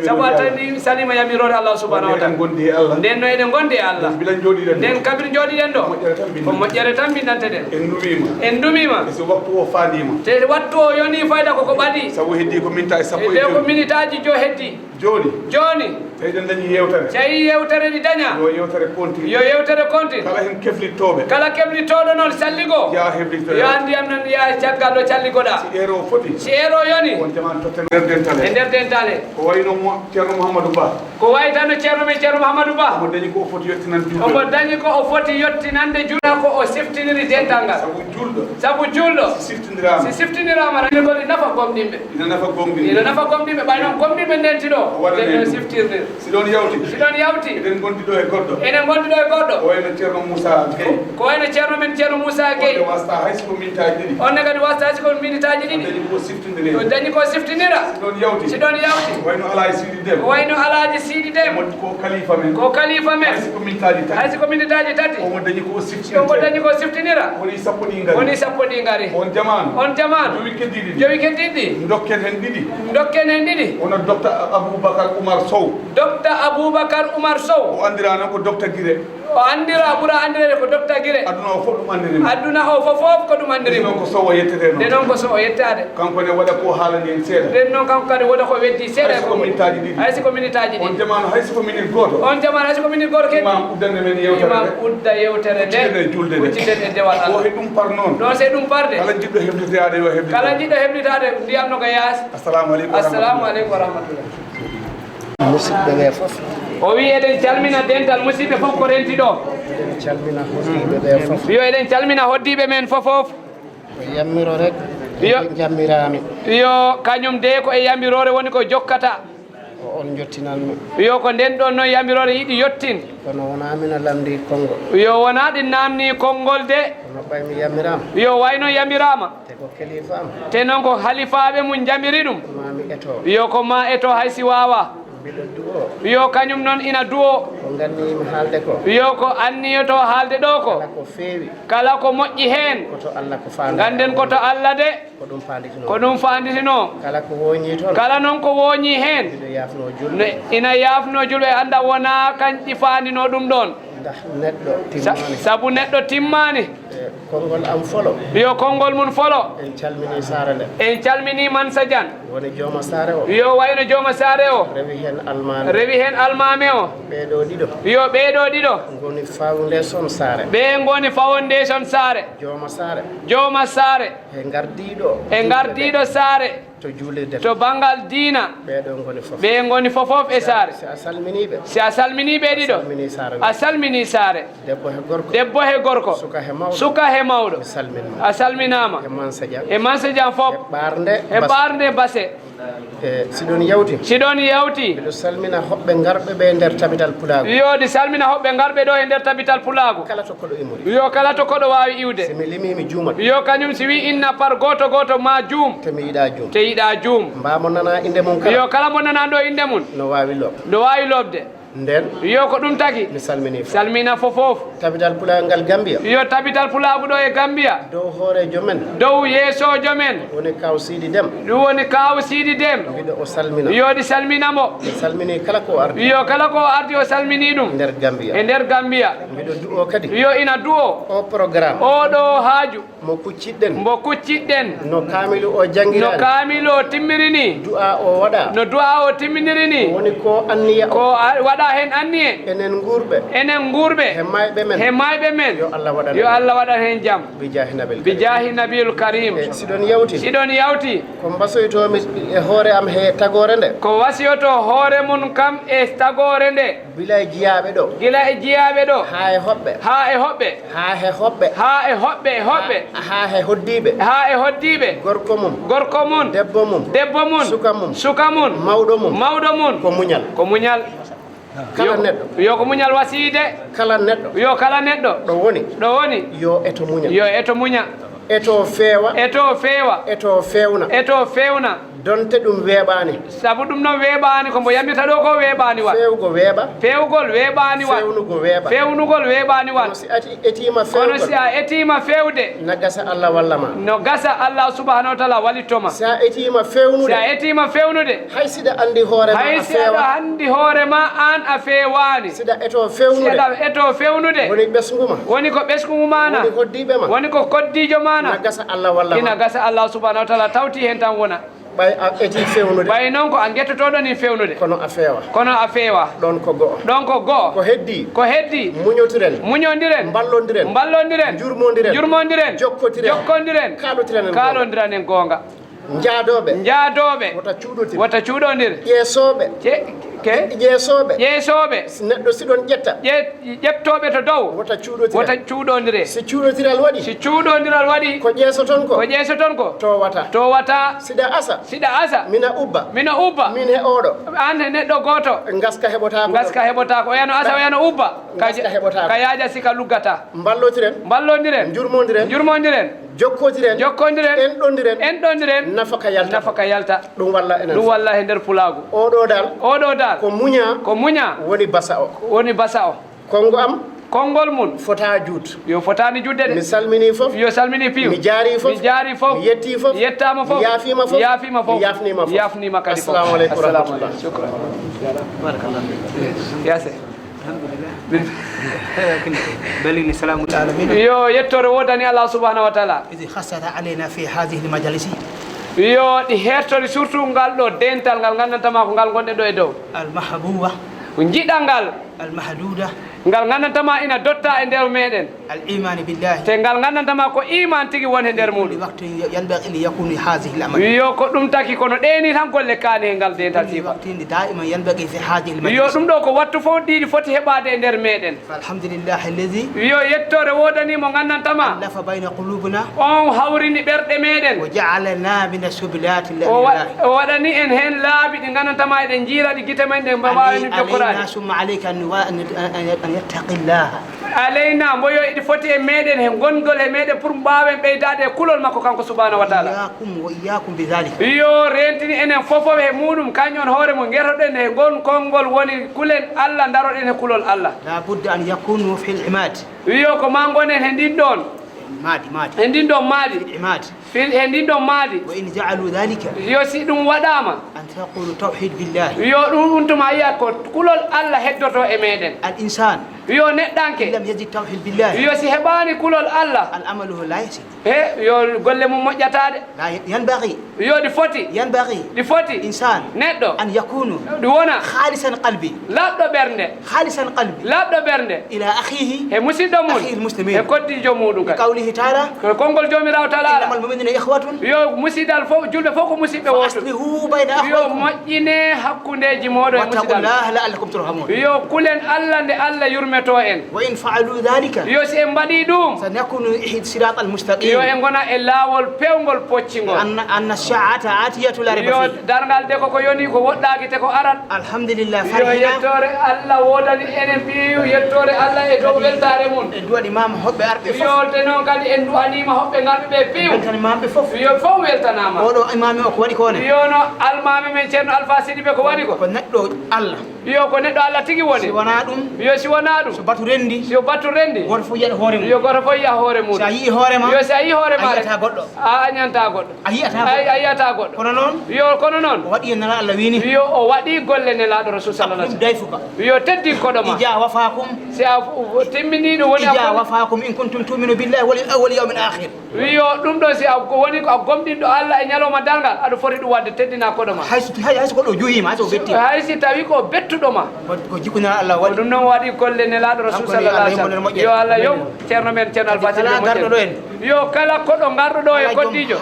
Sabu a tani saliima yamiroore Allah subhanahu wa taala. Nden no eɗen ngondi e Allah. Nden no eɗen ngondi e Allah. Nden bila jooɗiɗen. Nden kabir jooɗiɗen ɗo. Ko moƴƴere tan mbindanten. Ko moƴƴere tan mbindanteɗen. En ndumiima. En ndumiima. E so waktu o faandiima. Te waktu o yoni fayda koko ɓadii. Sabu heddii ko minitaaji sappo e joy. Heddii ko minitaaji joy heddii. Jooni. Jooni. Tawi eɗen dañi yeewtere. Tawi yeewtere ɗi dañaa. Yo yeewtere konti. Yo yeewtere konti. Kala heen keflittooɓe. Kala keflittooɗo noon calligo. Yaa heflitoya. Yo anndi am noon yaa caggal ɗo calligoɗaa. Si euro foti. Si euro yoni. On jamaa totten nder dentale. E nder dentale. Ko wayno mo Ceerno Mouhamadou Ba. Ko wayi tan no Ceerno men Ceerno Mouhamadou Ba. Omo dañi ko o foti yettinan juulɓe. Omo dañi ko o foti yettinande juulɓe ko o siftiniri dental ngal. Sabu juulɗo. Sabu juulɗo. Si siftiniraama. Si siftiniraama tan. Ina nafa gomɗinɓe. Ina nafa gomɗinɓe. Ina nafa gomɗinɓe. Ɓay noon gomɗinɓe ndenti ɗo. O waɗa nden no siftirde. Si ɗon yawti. Si ɗon yawti. Eɗen ngondi ɗo e goɗɗo. Eɗen ngondi ɗo e goɗɗo. Ko wayno Ceerno Moussa Gueye. Ko wayno Ceerno men Ceerno Moussa Gueye. On ne wasta hay si ko minitaaji ɗiɗi. On ne kadi wasta hay si ko minitaaji ɗiɗi. O dañi ko siftinire. O dañi ko siftinira. Si ɗon yawti. Si ɗon yawti. Ko wayno Alaaji Siidi Dem. Ko wayno Alaaji Siidi Dem. Ko kalifa men. Ko kalifa men. Hay si ko minitaaji tati. Hay si ko minitaaji tati. Omo dañi ko siftinira. Omo dañi ko siftinira. Woni sappo ɗi ngari. Woni sappo ɗi ngari. On jamaanu. On jamaanu. Jowi keddiiɗi ɗi. Jowi keddiiɗi ɗi. Ndokken heen ɗiɗi. Ndokken heen ɗiɗi. Hono Docteur Aboubacar Oumar Sow. Docteur Aboubacar Oumar Sow. O anndiraa noon ko Docteur Guiré. O anndira, ɓura anndireede ko Docteur Guiré. Aduna o fof ɗum anndiri mo. Aduna o fof fof ko ɗum anndiri mo. Nde noon ko Sow o yettetee noon. Nde noon ko Sow o yettaade. Kanko ne waɗa ko haalani en seeɗa. Nden noon kanko kadi wona ko weddi seeɗa. Hay si ko minitaaji ɗiɗi. Hay si ko minitaaji ɗiɗi. On jamaanu hay si ko minit gooto. On jamaanu hay si ko minit gooto kadi. Imam uddande men yewtere nde. Imam udda yewtere nde. Hucciten e juulde nde. Hucciten e dewal Allah. Ko e ɗum par noon. Ɗoon so e ɗum parde. Kala jiɗɗo heblitaade yo heblito. Kala jiɗɗo heblitaade ndiyam no ko yaasi. Assalamu aleykum wa rahmatullah. Assalamu aleykum wa rahmatullah. Musidɓe ɓe fof. O wi eɗen calmina dental musidɓe fof ko renti ɗo. Eɗen calmina hoɗdiiɓe ɓe fof. Yo eɗen calmina hoɗdiiɓe men fof fof. Ko yammiro rek. Yo. Eɗen jammiraami. Yo kañum de ko e yamiroore woni ko jokkata. Ko on njottinanmi. Yo ko nden ɗon noon yamiroore yiɗi yottin. Kono wonaa min a lamndii konngol. Yo wonaa ɗin naamnii konngol de. Kono ɓay mi yamiraama. Yo way noon yamiraama. Te ko kalifa am. Te noon ko halifaaɓe mum njamiri ɗum. Maa mi eto. Yo ko maa eto hay si waawaa. Mbiɗo du'oo. Yo kañum noon ina du'oo. Ko nganniimi haalde ko. Yo ko anniyoto haalde ɗo ko. Kala ko feewi. Kala ko moƴƴi heen. Ko to Allah ko faandaare. Ngannden ko to Allah de. Ko ɗum faanditinoo. Ko ɗum faanditinoo. Kala ko wooñii toon. Kala noon ko wooñii heen. Mbiɗo yaafnoo juulɓe. Ne ina yaafnoo juulɓe annda wonaa kañƴi faandinoo ɗum ɗoon. Ndax neɗɗo Sa-, timmaani. Sabu neɗɗo timmaani. E konngol am folo. Yo konngol mum folo. En calminii saare nde. En calminii Mansa Diagne. Woni jooma saare o. Yo wayno jooma saare o. Rewi heen almaami. Rewi heen almaami o. Ɓee ɗoo ɗiɗo. Yo ɓee ɗoo ɗiɗo. Ngoni foundation saare. Ɓe ngoni foundation saare. Jooma saare. Jooma saare. E ngardiiɗo. E ngardiiɗo saare. To juulirde. To banngal diina. Ɓee ɗoo ngoni fof. Ɓe ngoni fof fof e saare. Si a salminii ɓe. Si a salminii ɓe ɗiɗo. A salminii saare nde. A salminii saare. Debbo he gorko. Debbo he gorko. Suka he mawɗo. Suka he Mawɗo. Mi salminiima. A salminaama. E Mansa Dia. E Mansa Dia fof. E Ɓaarnde. E Base. Ɓaarnde Base. E, siɗon yawti. Siɗon yawti. Miɗo salmina hoɓɓe ngarɓe ɓe nder Tabital Pulaagu. Yo ɗi salmina hoɓɓe ngarɓe ɗo e nder Tabital Pulaagu. Kala to koɗo imori. Yo kala to koɗo waawi iwde. Si mi limii mi juumat. Yo kañum si wi inna par gooto gooto ma juum. Te mi yiɗaa juum. Te yiɗaa juum. Mbaa mo nanaa innde mum kala. Yo kala mo nanaa ɗo innde mum. No waawi loɓ. No waawi loɓde. Nden. Yo ko ɗum tagi. Mi salminii fof. Salmina fof fof. Tabital Pulaagu ngal Gambia. Yo Tabital Pulaagu ɗo e Gambia. Dow hooreejo men. Dow yeesoojo men. Woni Kaaw Siidi Dem. Ɗum woni Kaaw Siidi Dem. Mbiɗo o salmina. Yo ɗi salmina mo. Mi salminii kala ko ardi. Yo kala ko ardi o salminii ɗum. Nder Gambia. E nder Gambia. Mbiɗo du'oo kadi. Yo ina du'oo. O programme. Oɗo haaju. Mo kuccitɗen. Mbo kuccitɗen. No kaamilu o janngiraani. No kaamilu o timmiri ni. Du'a o waɗa. No du'a o timminiri ni. Woni ko anniya o. Ko a-, waɗa heen anniye. Enen nguurɓe. Enen nguurɓe. He maayɓe men. He maayɓe men. Yo Allah waɗan Yo en. Allah waɗan heen jam. Bi jaahi Nabil Bi Karim. Jaahi Nabil Karim. E, siɗon yawti. Siɗon yawti. Ko mbasoytoomi e hoore am he tagoore nde. Ko wasiyoto hoore mum kam e tagoore nde. Gila e jiyaaɓe ɗo. Gila e jiyaaɓe ɗo. Haa e hoɓɓe. Haa e hoɓɓe. Haa e hoɓɓe. Haa e hoɓɓe e hoɓɓe. Haa e hoddiiɓe. Haa e hoddiiɓe. Gorko mum. Gorko mum. Debbo mum. Debbo mum. Suka mum. Suka mum. Mawɗo mum. Mawɗo mum. Ko muñal. Ko muñal. Kala Yo, neɗɗo. Yo ko muñal wasiyde. Kala neɗɗo. Yo kala neɗɗo. Ɗo woni. Ɗo woni. Yo eto muña. Yo eto muña. Eto feewa. Eto feewa. Eto feewna. Eto feewna. Donte ɗum weeɓaani. Sabu ɗum noon weeɓaani, ko mbo yammirta ɗo ko weeɓaani wa. Feewgo weeɓa. Feewgol weeɓaani wa. Feewnugol weeɓa. Feewnugol weeɓaani wa. Kono si a eti-, etiima Kono feewgol. Si a etiima feewde. Na gasa Allah walla ma. No gasa Allah subhanahu wa ta'ala wallitto ma. Si a etiima feewnude. Si a etiima feewnude. Hay siɗa anndi hoore ma Hay a si aɗa feewa. Anndi hoore ma aan a feewaani. Siɗa eto Si feewnude. Aɗa eto feewnude. Woni ɓesngu ma. Woni ko ɓesngu ma na. Woni hoddiiɓe ma. Woni ko koddiijo ma na. Na gasa Allah walla ma. Ina gasa Allah subhanahu wa ta'ala tawti heen tan wona. Ɓay a eti feewnude. Ɓay noon ko a ngettotooɗo ni feewnude. Kono a feewa. Kono a feewa. Ɗoon ko go'o. Ɗoon ko go'o. Ko heddii. Ko heddii. Muñotiren. Muñondiren. Mballondiren. Mballondiren. Njurmondiren. Njurmondiren. Jokkotiren. Jokkondiren. Kaalondiren en goonga. Kaalondiren en goonga. Njaadooɓe. Njaadooɓe. Wota cuuɗotir. Wota cuuɗondir. Ƴeesooɓe. Ce-, ke? Ƴeesooɓe. Ƴeesooɓe. Si neɗɗo siɗon ƴetta. Ƴe-, ƴettooɓe to dow. Wota cuuɗotire. Wota cuuɗondire. Si cuuɗotiral waɗi. Si cuuɗondiral waɗi. Ko ƴeesoton ko. Ko ƴeesoton ko. Towata. Towata. Siɗa asa. Siɗa asa. Mina ubba. Mina ubba. Min he oɗo. Aan he neɗɗo gooto. Ngaska heɓotaako. Ngaska heɓotaako. O yano asa, o yano ubba. Ka Ngaska heɓotaako. Ka yaaja sika luggata. Mballotiren. Mballondiren. Njurmondiren. Njurmondiren. Jokkotiren. Jokkondiren. Enɗondiren. Enɗondiren. Nafaka yalta. Nafaka yalta. Ɗum walla enen. Ɗum walla e nder pulaagu. Oɗo dal. Oɗo dal. Ko muña. Ko muña. Woni basa o. Woni basa o. Konngo am. Konngol mum. Fota juut. Yo fotaani juutde de. Mi salmini fof. Yo salmini piiw. Mi jaari fof. Mi jaari fof. Mi yetti fof. Mi yettaama fof. Mi yaafiima fof. Mi yaafiima fof. Mi yaafniima fof. Mi yaafniima kadi fof. Assalamu aleykum wa rahmatullah. Assalamu aleykum. Shukran. Barakallah. Yase. Alhamdulillah. Balini salamu alamin. Yo yettore woodani Allah subhanahu wa ta'ala. Idi khassata alayna fi hadhihi almajalisi. Yo ɗi hertori surtout ngal ɗo dental ngal nganndantaa ma ko ngal ngonɗen ɗo e dow. Almahbuba. Ko jiɗal ngal. Almahduda. Ngal nganndantaa ma ina dotta e nder meɗen. Al-iman billahi. Te ngal nganndantaa ma ko iman tigi woni e nder muɗum. Waqtin yanbaghi li yakunu hadhihi al-amal. Yo ko ɗum taki kono ɗeeni tan golle kaani e ngal dental sifa. Waqtin daiman yanbaghi fi hadhihi al-majlis. Yo ɗum ɗo ko wattu fof ɗiɗi foti heɓaade e nder meɗen. Alhamdulillah alladhi. Yo yettore woodani mo nganndantaa ma. Allafa bayna qulubina. On hawrini ɓerɗe meɗen. Wa ja'alana min as-subilati O wa-, o waɗani en heen laabi ɗi nganndantaa ma eɗen njiira ɗi gite men ɗe mbaawi Alay-, jokkoraade. Alayna summa alayka an wa-, an, an, an, an yattaqillaha. Alayna, mbo yo iɗi foti e meɗen he ngongol he meɗen pour mbaawen ɓeydaade e kulol makko kanko subhanahu wa ta'ala. Iyyakum wa iyyakum bi dhalika. Yo rentini enen fof fof he muɗum, kañum on hoore mum, ngetoɗen he ngon konngol woni kulen Allah, ndaroɗen he kulol Allah. La budda an yakunu fil imad. Yo ko ma ngonen he ndin ɗon. Maadi, maadi. He ndin ɗon maadi. Fil imad. Fil, he ndin ɗon maadi. Wa in ja'alu dhalika. Yo si ɗum waɗaama. An taqulu tawhid billahi. Yo ɗum, ɗum tuma yiya ko kulol Allah heddoto e meɗen. Al insan. Yo neɗɗanke. In lam yajid tawhid billahi. Yo si heɓaani kulol Allah. Al amalu la yasih. He, yo golle mum moƴƴataade. La yanbaghi. Yo ɗi foti. Yanbaghi. Ɗi foti. Insan. Neɗɗo. An yakunu. Ɗi wona. Khalisan qalbi. Laɓɗo ɓernde. Khalisan qalbi. Laɓɗo ɓernde. Ila akhihi. He musidɗo mum. Akhihil muslimin. He koddiijo muɗum kadi. Bi qawlihi ta'ala. Ko konngol Joomiraawo Ta'ala. Innamal mu'minuna إخوة. Yo musidal fof, julɓe fof ko musidɓe wootuɓe. فأصلحوا بين أخويكم. Yo moƴƴine hakkundeeji mooɗon e musidal. واتقوا الله لعلكم ترحمون. Yo kulen Allah nde Allah yurmetoo en. وإن فعلوا ذلك. Yo si en mbaɗii ɗum. سنكون إحدى الصراط المستقيم. Yo en ngona e laawol peewngol poccingol. أن، أن الساعة آتية لا ريب فيها. Yo darngal de ko ko yoni ko woɗɗaaki te ko arat. Alhamdulillah, yo farhina. Yettoore Allah woodani enen piiw, yettoore Allah e dow weltaare mum. En duwaɗi maama hoɓɓe arɓe fof. Yo te noon kadi en duwaniima hoɓɓe ngarɓe ɓe piiw. Weltani maama ɓe fof. Yo fof weltanaama. Oɗo imaami o ko waɗi ko ne? Yo no almaami men Ceerno Alfa Sidibe ko waɗi ko? Ko neɗɗo Allah. Yo ko neɗɗo Allah tigi woni. Si wonaa ɗum. Yo si wonaa ɗum. So batu renndi. Si o batu renndi. Gooto fof yiya hoore mum. Yo gooto fof yiya hoore mum. Si a yii hoore ma. Yo si a yii hoore ma. A yiyataa goɗɗo. A añantaa goɗɗo. A yiyataa goɗɗo. A yiyataa goɗɗo. Kono noon. Yo kono noon. O waɗi no Allah wiini. Yo o waɗi golle Nelaaɗo Rasul sallallahu alaihi wasallam. Yo teddin koɗo ma. Ija wafakum. Si a timmini ɗum woni a. Ija wafakum in kuntum tu'minu billahi wal, wal yawmil akhir. Yo ɗum ɗo si a ko woni ko a gomɗinɗo Allah e ñalawma darngal, aɗa foti ɗum waɗde teddina koɗo ma. Hay so, hay, hay so goɗɗo juhiima, hay so o betti. Hay si tawi ko bettuɗo ma. Ko, ko jikku Nelaaɗo Allah waɗi. Ko ɗum noon waɗi golle Nelaaɗo Rasul sallallahu alaihi wasallam. Yo Allah yom ceerno men, ceerno Alfa Sidibe moƴƴere. Yo kala koɗo ngarɗo ɗo e koddiijo.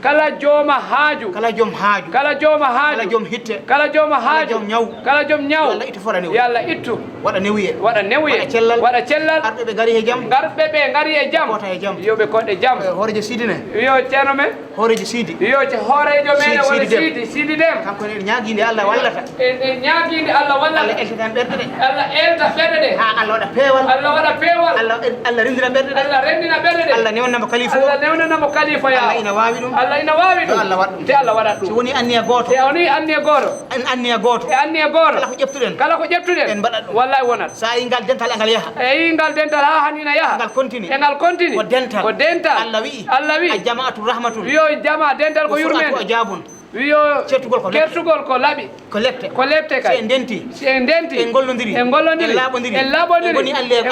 Kala jooma haaju. Kala joom haaju. Kala jooma haaju. Kala joom hitte. Kala jooma haaju. Kala joom ñaw. Kala joom ñaw. Yo Allah ittu fora newuye. Yo Allah ittu. Waɗa newuye. Waɗa newuye. Waɗa cellal. Waɗa cellal. Arɓe ɓe ngari he jam. Ngarɓe ɓe ngari e jam. Koota e jam. Yo ɓe koɗe jam. Eh, hooreejo Siidi ne. Yo ceerno men. Hooreejo Siidi. Yo ce-, hooreejo men Siidi, woni Siidi Dem. Siidi, Siidi Dem. Kanko ne ñaagiinde Allah wallata. En, en ñaagiinde Allah wallata. Allah eltata en ɓerɗe ɗe. Allah elta ɓerɗe ɗe. Haa Allah waɗa peewal. Allah waɗa peewal. Allah, Allah renndina ɓerɗe ɗe. Allah renndina ɓerɗe ɗe. Allah newnana mo kalifa o. Allah newnana mo kalifa ya. Allah ina waawi ɗum. Allah ina waawi ɗum. Yo Allah waɗ ɗum. Te Allah waɗat ɗum. So woni anniya gooto. Te woni anniya gooto. An anniya gooto. E anniya gooto. Kala ko ƴeftuɗen. Kala ko ƴeftuɗen. En mbaɗat ɗum. Wallahi wonat. So a yii ngal dental, ngal yaha. E yii ngal dental haa hannde ina yaha. Ngal continue. E ngal continue. Ko dental. Ko dental. Allah wi'i. Allah wi'i. Al jama'atu rahmatun. Wiyo jama dental ko yurmeende. Wa fu'atu ajabun. Wiyo kertugol ko laɓi. Kertugol ko laɓi. Ko lepte. Ko lepte kay. Si en ndenti. Si en ndenti. En ngollondiri. En ngollondiri. En laaɓondiri. En laaɓondiri. En ngoni anniya,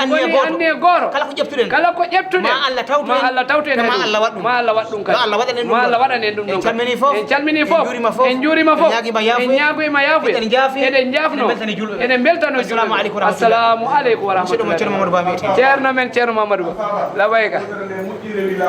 anniya gooto. Kala ko ƴeftuɗen. Kala ko ƴeftuɗen. Ma Allah tawtu en. Ma Allah tawtu en. Ma Allah waɗ ɗum. Ma Allah waɗ ɗum kadi. Ma Allah waɗan en ɗum. Ma Allah waɗan en ɗum. En calmini fof. En calmini fof. En njuurima fof. En njuurima fof. En ñaagiima yaafuye. En ñaagoyima yaafuye. Eɗen njaafi. Eɗen njaafno. Eɗen mbeltani julɓe. Eɗen mbeltano julɓe. Assalamu aleykum wa rahmatullah. Assalamu aleykum wa rahmatullah. Musidɗo mo Ceerno Mamadou Ba mi yetti. Ceerno men Ceerno Mamadou Ba. Labayka.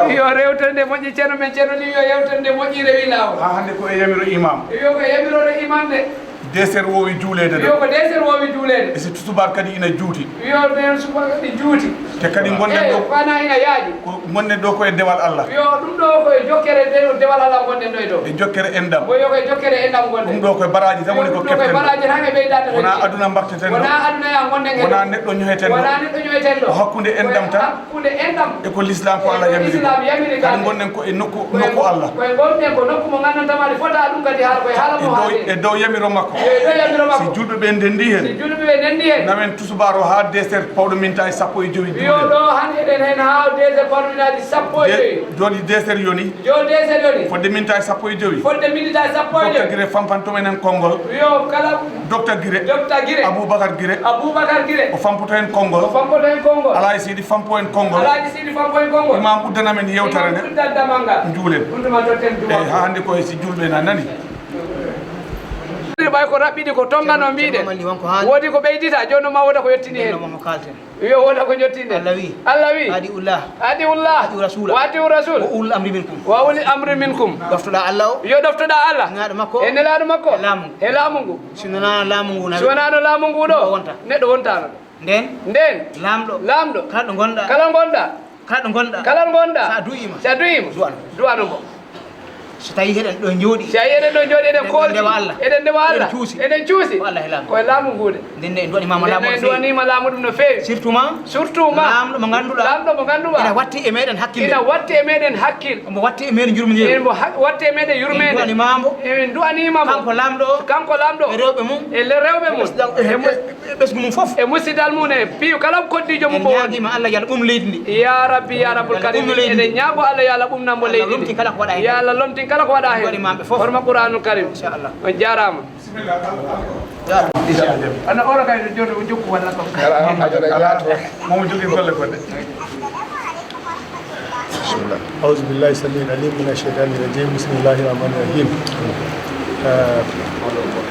Yo rewtere nde moƴƴi, ceerno men ceerno ni yo yewtere nde moƴƴi rewi laawol. Haa hannde ko e yamiro imam. Yo ko e yamiroore imam de. Deeser woowi juuleede ɗo. Yo ko deeser woowi juuleede. E si tusubaar kadi ina juuti. Yo nden subaka kadi juuti. Te kadi ngonɗen ɗo. Fana ina yaaji. Ko ngonɗen ɗo ko e dewal Allah. Yo ɗum ɗo ko e jokkere de-, dewal Allah ngonɗen ɗo e dow. E jokkere enɗam. Ko yo ko e jokkere enɗam ngonɗen. Ɗum ɗo ko e baraaji tan woni ko kepten ɗo. Ɗum ɗo ko e baraaji tan e ɓeydaade. Wonaa aduna mbakteten ɗo. Wonaa aduna ya ngonɗen e dow. Wonaa neɗɗo ñoheten ɗo. Wonaa neɗɗo ñoheten ɗo. Ko hakkunde enɗam tan. Hakkunde enɗam. E ko Lislaam ko Allah yamiri ko. Lislaam yamiri kadi. Kadi ngonɗen ko e nokku, nokku Allah. Ko e ngonɗen ko nokku mo nganndantaa maɗi fota ɗum kadi haala ko e haala mo haali. E dow yamiro makko. E dow yamiro makko. Si julɓe ɓe ndenndi heen. Si julɓe ɓe ndenndi heen. Nawen tusubaar o haa deeser pawɗo mintaaji sappo e jowi. Yo ɗo han eɗen heen haa deeser pawɗo mintaaji sappo e jowi. Joni deeser yoni. Yo deeser yoni. Fodde mintaaji sappo e jowi. Fodde mintaaji sappo e jowi. Docteur Gire fampanto menen konngol. Yo kala. Docteur Gire. Docteur Gire. Aboubacar Gire. Aboubacar Gire. O fampoto en konngol. O fampoto en konngol. Alaaji Sidi fampo en konngol. Alaaji Sidi fampo en konngol. Imam uddana men yewtere nde. Imam uddana damal ngal. Njuulen. Ɗum tuma totten jumaa. Eyi, haa hannde ko e si julɓe na nani. Ɓay ko raɓɓiɗi ko tongano mbiɗen. Woodi ko ɓeydita, jooni ma wooda ko yettini heen. Yo wooda ko jottinɗen. Allah wi. Allah wi. Atiullah. Atiullah. Atiur rasula. Wa atiur rasul. Wa ulul amri minkum. Wa ulul amri minkum. Ɗoftoɗaa Allah o. Yo ɗoftoɗaa Allah. E nelaaɗo makko. E nelaaɗo makko. E laamu. E laamu ngu. Si wonaa laamu ngu na. Si wonaano laamu ngu ɗo. Neɗɗo wonta. Neɗɗo wontano. Nden. Nden. Laamɗo. Laamɗo. Kala ɗo ngonɗaa. Kala ngonɗaa. Kala ɗo ngonɗaa. Kala ɗo ngonɗaa. Sa du'iima. Sa du'iima. Du'ano. Du'ano mo. So tawi heɗen ɗo njooɗi. Si a yi eɗen ɗo njooɗi, eɗen koolti. Eɗen ndewa Allah. Eɗen ndewa Allah. Eɗen cuusi. Eɗen cuusi. Ko Allah e laamu. Ko e laamu nguuɗe. Nden ne en duwaniima laamu. Nden ne en duwaniima laamu ɗum no feewi. Surtout ma. Surtout ma. Laamɗo mo ngannduɗaa. Laamɗo mo ngannduɗaa. Ina watti e meɗen hakkille. Ina watti e meɗen hakkille. Omo watti e meɗen yurmeende. Ina mo ha-, watti e meɗen yurmeende. En duwaniima mo. En duwaniima mo. Kanko laamɗo o. Kanko laamɗo o. E rewɓe mum. E le-, rewɓe mum. E ɓesdal, e, e, e ɓesngu mum fof. E musidal mum e piiw kala koddiijo mum. En ñaagiima Allah yo Allah ɓum leydi ndi. Ya Rabbi, ya Rabbul Karim. Yo Allah ɓum leydi ndi. Eɗen ñaago Allah yo Allah ɓumnan mo leydi ndi. Allah lomtin kala ko waɗa heen. Ya Allah lomtin kala ko waɗa heen. Mbaɗi maɓɓe fof. Horma Qur'anul Karim. Inchallah. On jaaraama. Ana ora kay jooɗo o jokku walla ko. Alaa, alaa, alaa. Momo jogii golle goɗɗe. Bismillah. أعوذ بالله السميع العليم من الشيطان الرجيم. بسم الله الرحمن الرحيم. Ah,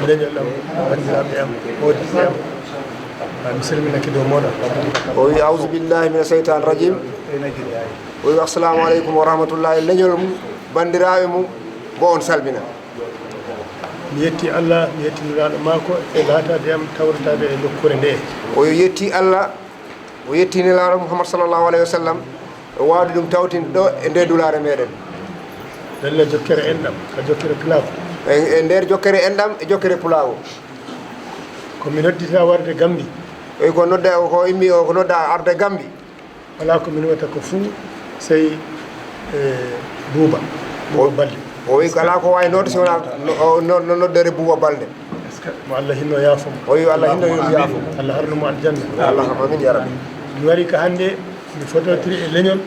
leñol am, banndiraaɓe am, hoɗiiɓe am. Ah, mi salminii kadi o moɗon. O wi, "A'udhu billahi minash shaitanir rajim." O wi, "Assalamu alaikum wa rahmatullahi." Leñol mum. banndiraaɓe mum, mbo on salmina. Mi yetti Allah, mi yetti Nulaaɗo maako e laataade am tawretaade e nokkuure ndee. O yetti Allah, o yetti Nelaaɗo Muhammad sallallahu alayhi wa sallam, o waawde ɗum tawtinde ɗo e nde dulaare meɗen. Ndelle jokkere enɗam, ka jokkere pulaaku. E, e nder jokkere enɗam e jokkere pulaaku. Ko mi noddita warde Gambi. Eyi, ko nodda, ko immi o, ko nodda arde Gambi. Wala ko min wata ko fuu sey, eh, Buuba. Buuba Balde. O wi alaa ko waawi nootde si wonaa no, no, no noddere Buuba Balde. Mo Allah hinno yaafo mo. O wi Allah hinno yaafo mo. Allah harno mo aljanna. Allah, amin ya rabbi. Mi wari ka hannde, mi fototiri e leñol,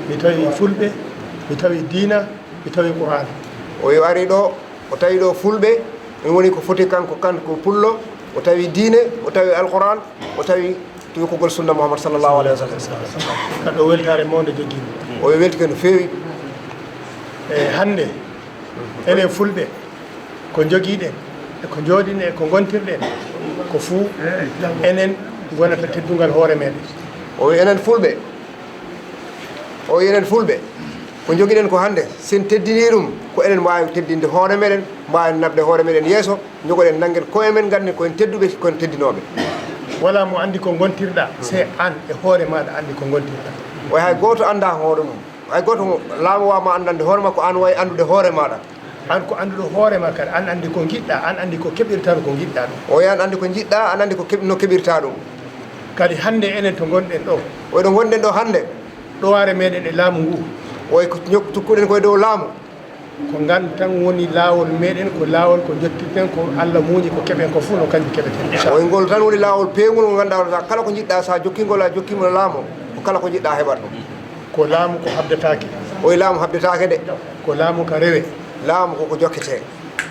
mi tawi fulɓe, mi tawi diina, mi tawi Qur'an. O wi ari ɗo, o tawi ɗo fulɓe, ɗum woni ko foti kanko, kanko pullo, o tawi diine, o tawi Alqur'an, o tawi tuukugol sunna Muhammad sallallahu alayhi wa sallam. Ka ɗo weltaare mawnde jogii mi. O welti ko no feewi. E hannde, enen fulɓe, ko njogiiɗen, e ko njooɗiɗen, e ko ngontirɗen, ko fuu enen ngonata teddungal hoore meɗen. O wi enen fulɓe, o wi enen fulɓe, ko njogiɗen ko hannde, sen teddinii ɗum, ko enen mbaawi teddinde hoore meɗen, mbaawi naɓde hoore meɗen yeeso, njogoɗen nanngen koye men, ngannden ko en tedduɓe, ko en teddinooɓe. Wala mo anndi ko ngontirɗaa, se aan e hoore maaɗa anndi ko ngontirɗaa. O hay gooto anndaa hoore mum. Hay gooto mo laamu waawma anndande hoore ma, ko aan wawi anndude hoore maaɗa. Aan ko annduɗo hoore ma kadi, aan anndi ko njiɗɗaa, aan anndi ko keɓirtaa ko njiɗɗaa ɗum. O wi aan anndi ko njiɗɗaa, aan anndi ko keɓ-, no keɓirtaa ɗum. Kadi hannde enen to ngonɗen ɗo. O wi ɗo ngonɗen ɗo hannde. Ɗowaare meɗen e laamu ngu. O wi ko ñok-, tukkuɗen koye dow laamu. Ko ngan tan woni laawol meɗen, ko laawol ko njottirten, ko Allah muuñi, ko keɓen ko fuu no kanjum keɓeten, inchallah. O wi ngol tan woni laawol peewngol ngol ngannduɗaa, kala ko njiɗɗaa, so a jokkii ngol, a jokkii mo laamu, ko kala ko njiɗɗaa heɓat ɗum. Ko laamu ko habdataake. O wi laamu habdataake de. Ko laamu ka rewe. Laamu ko ko jokketee.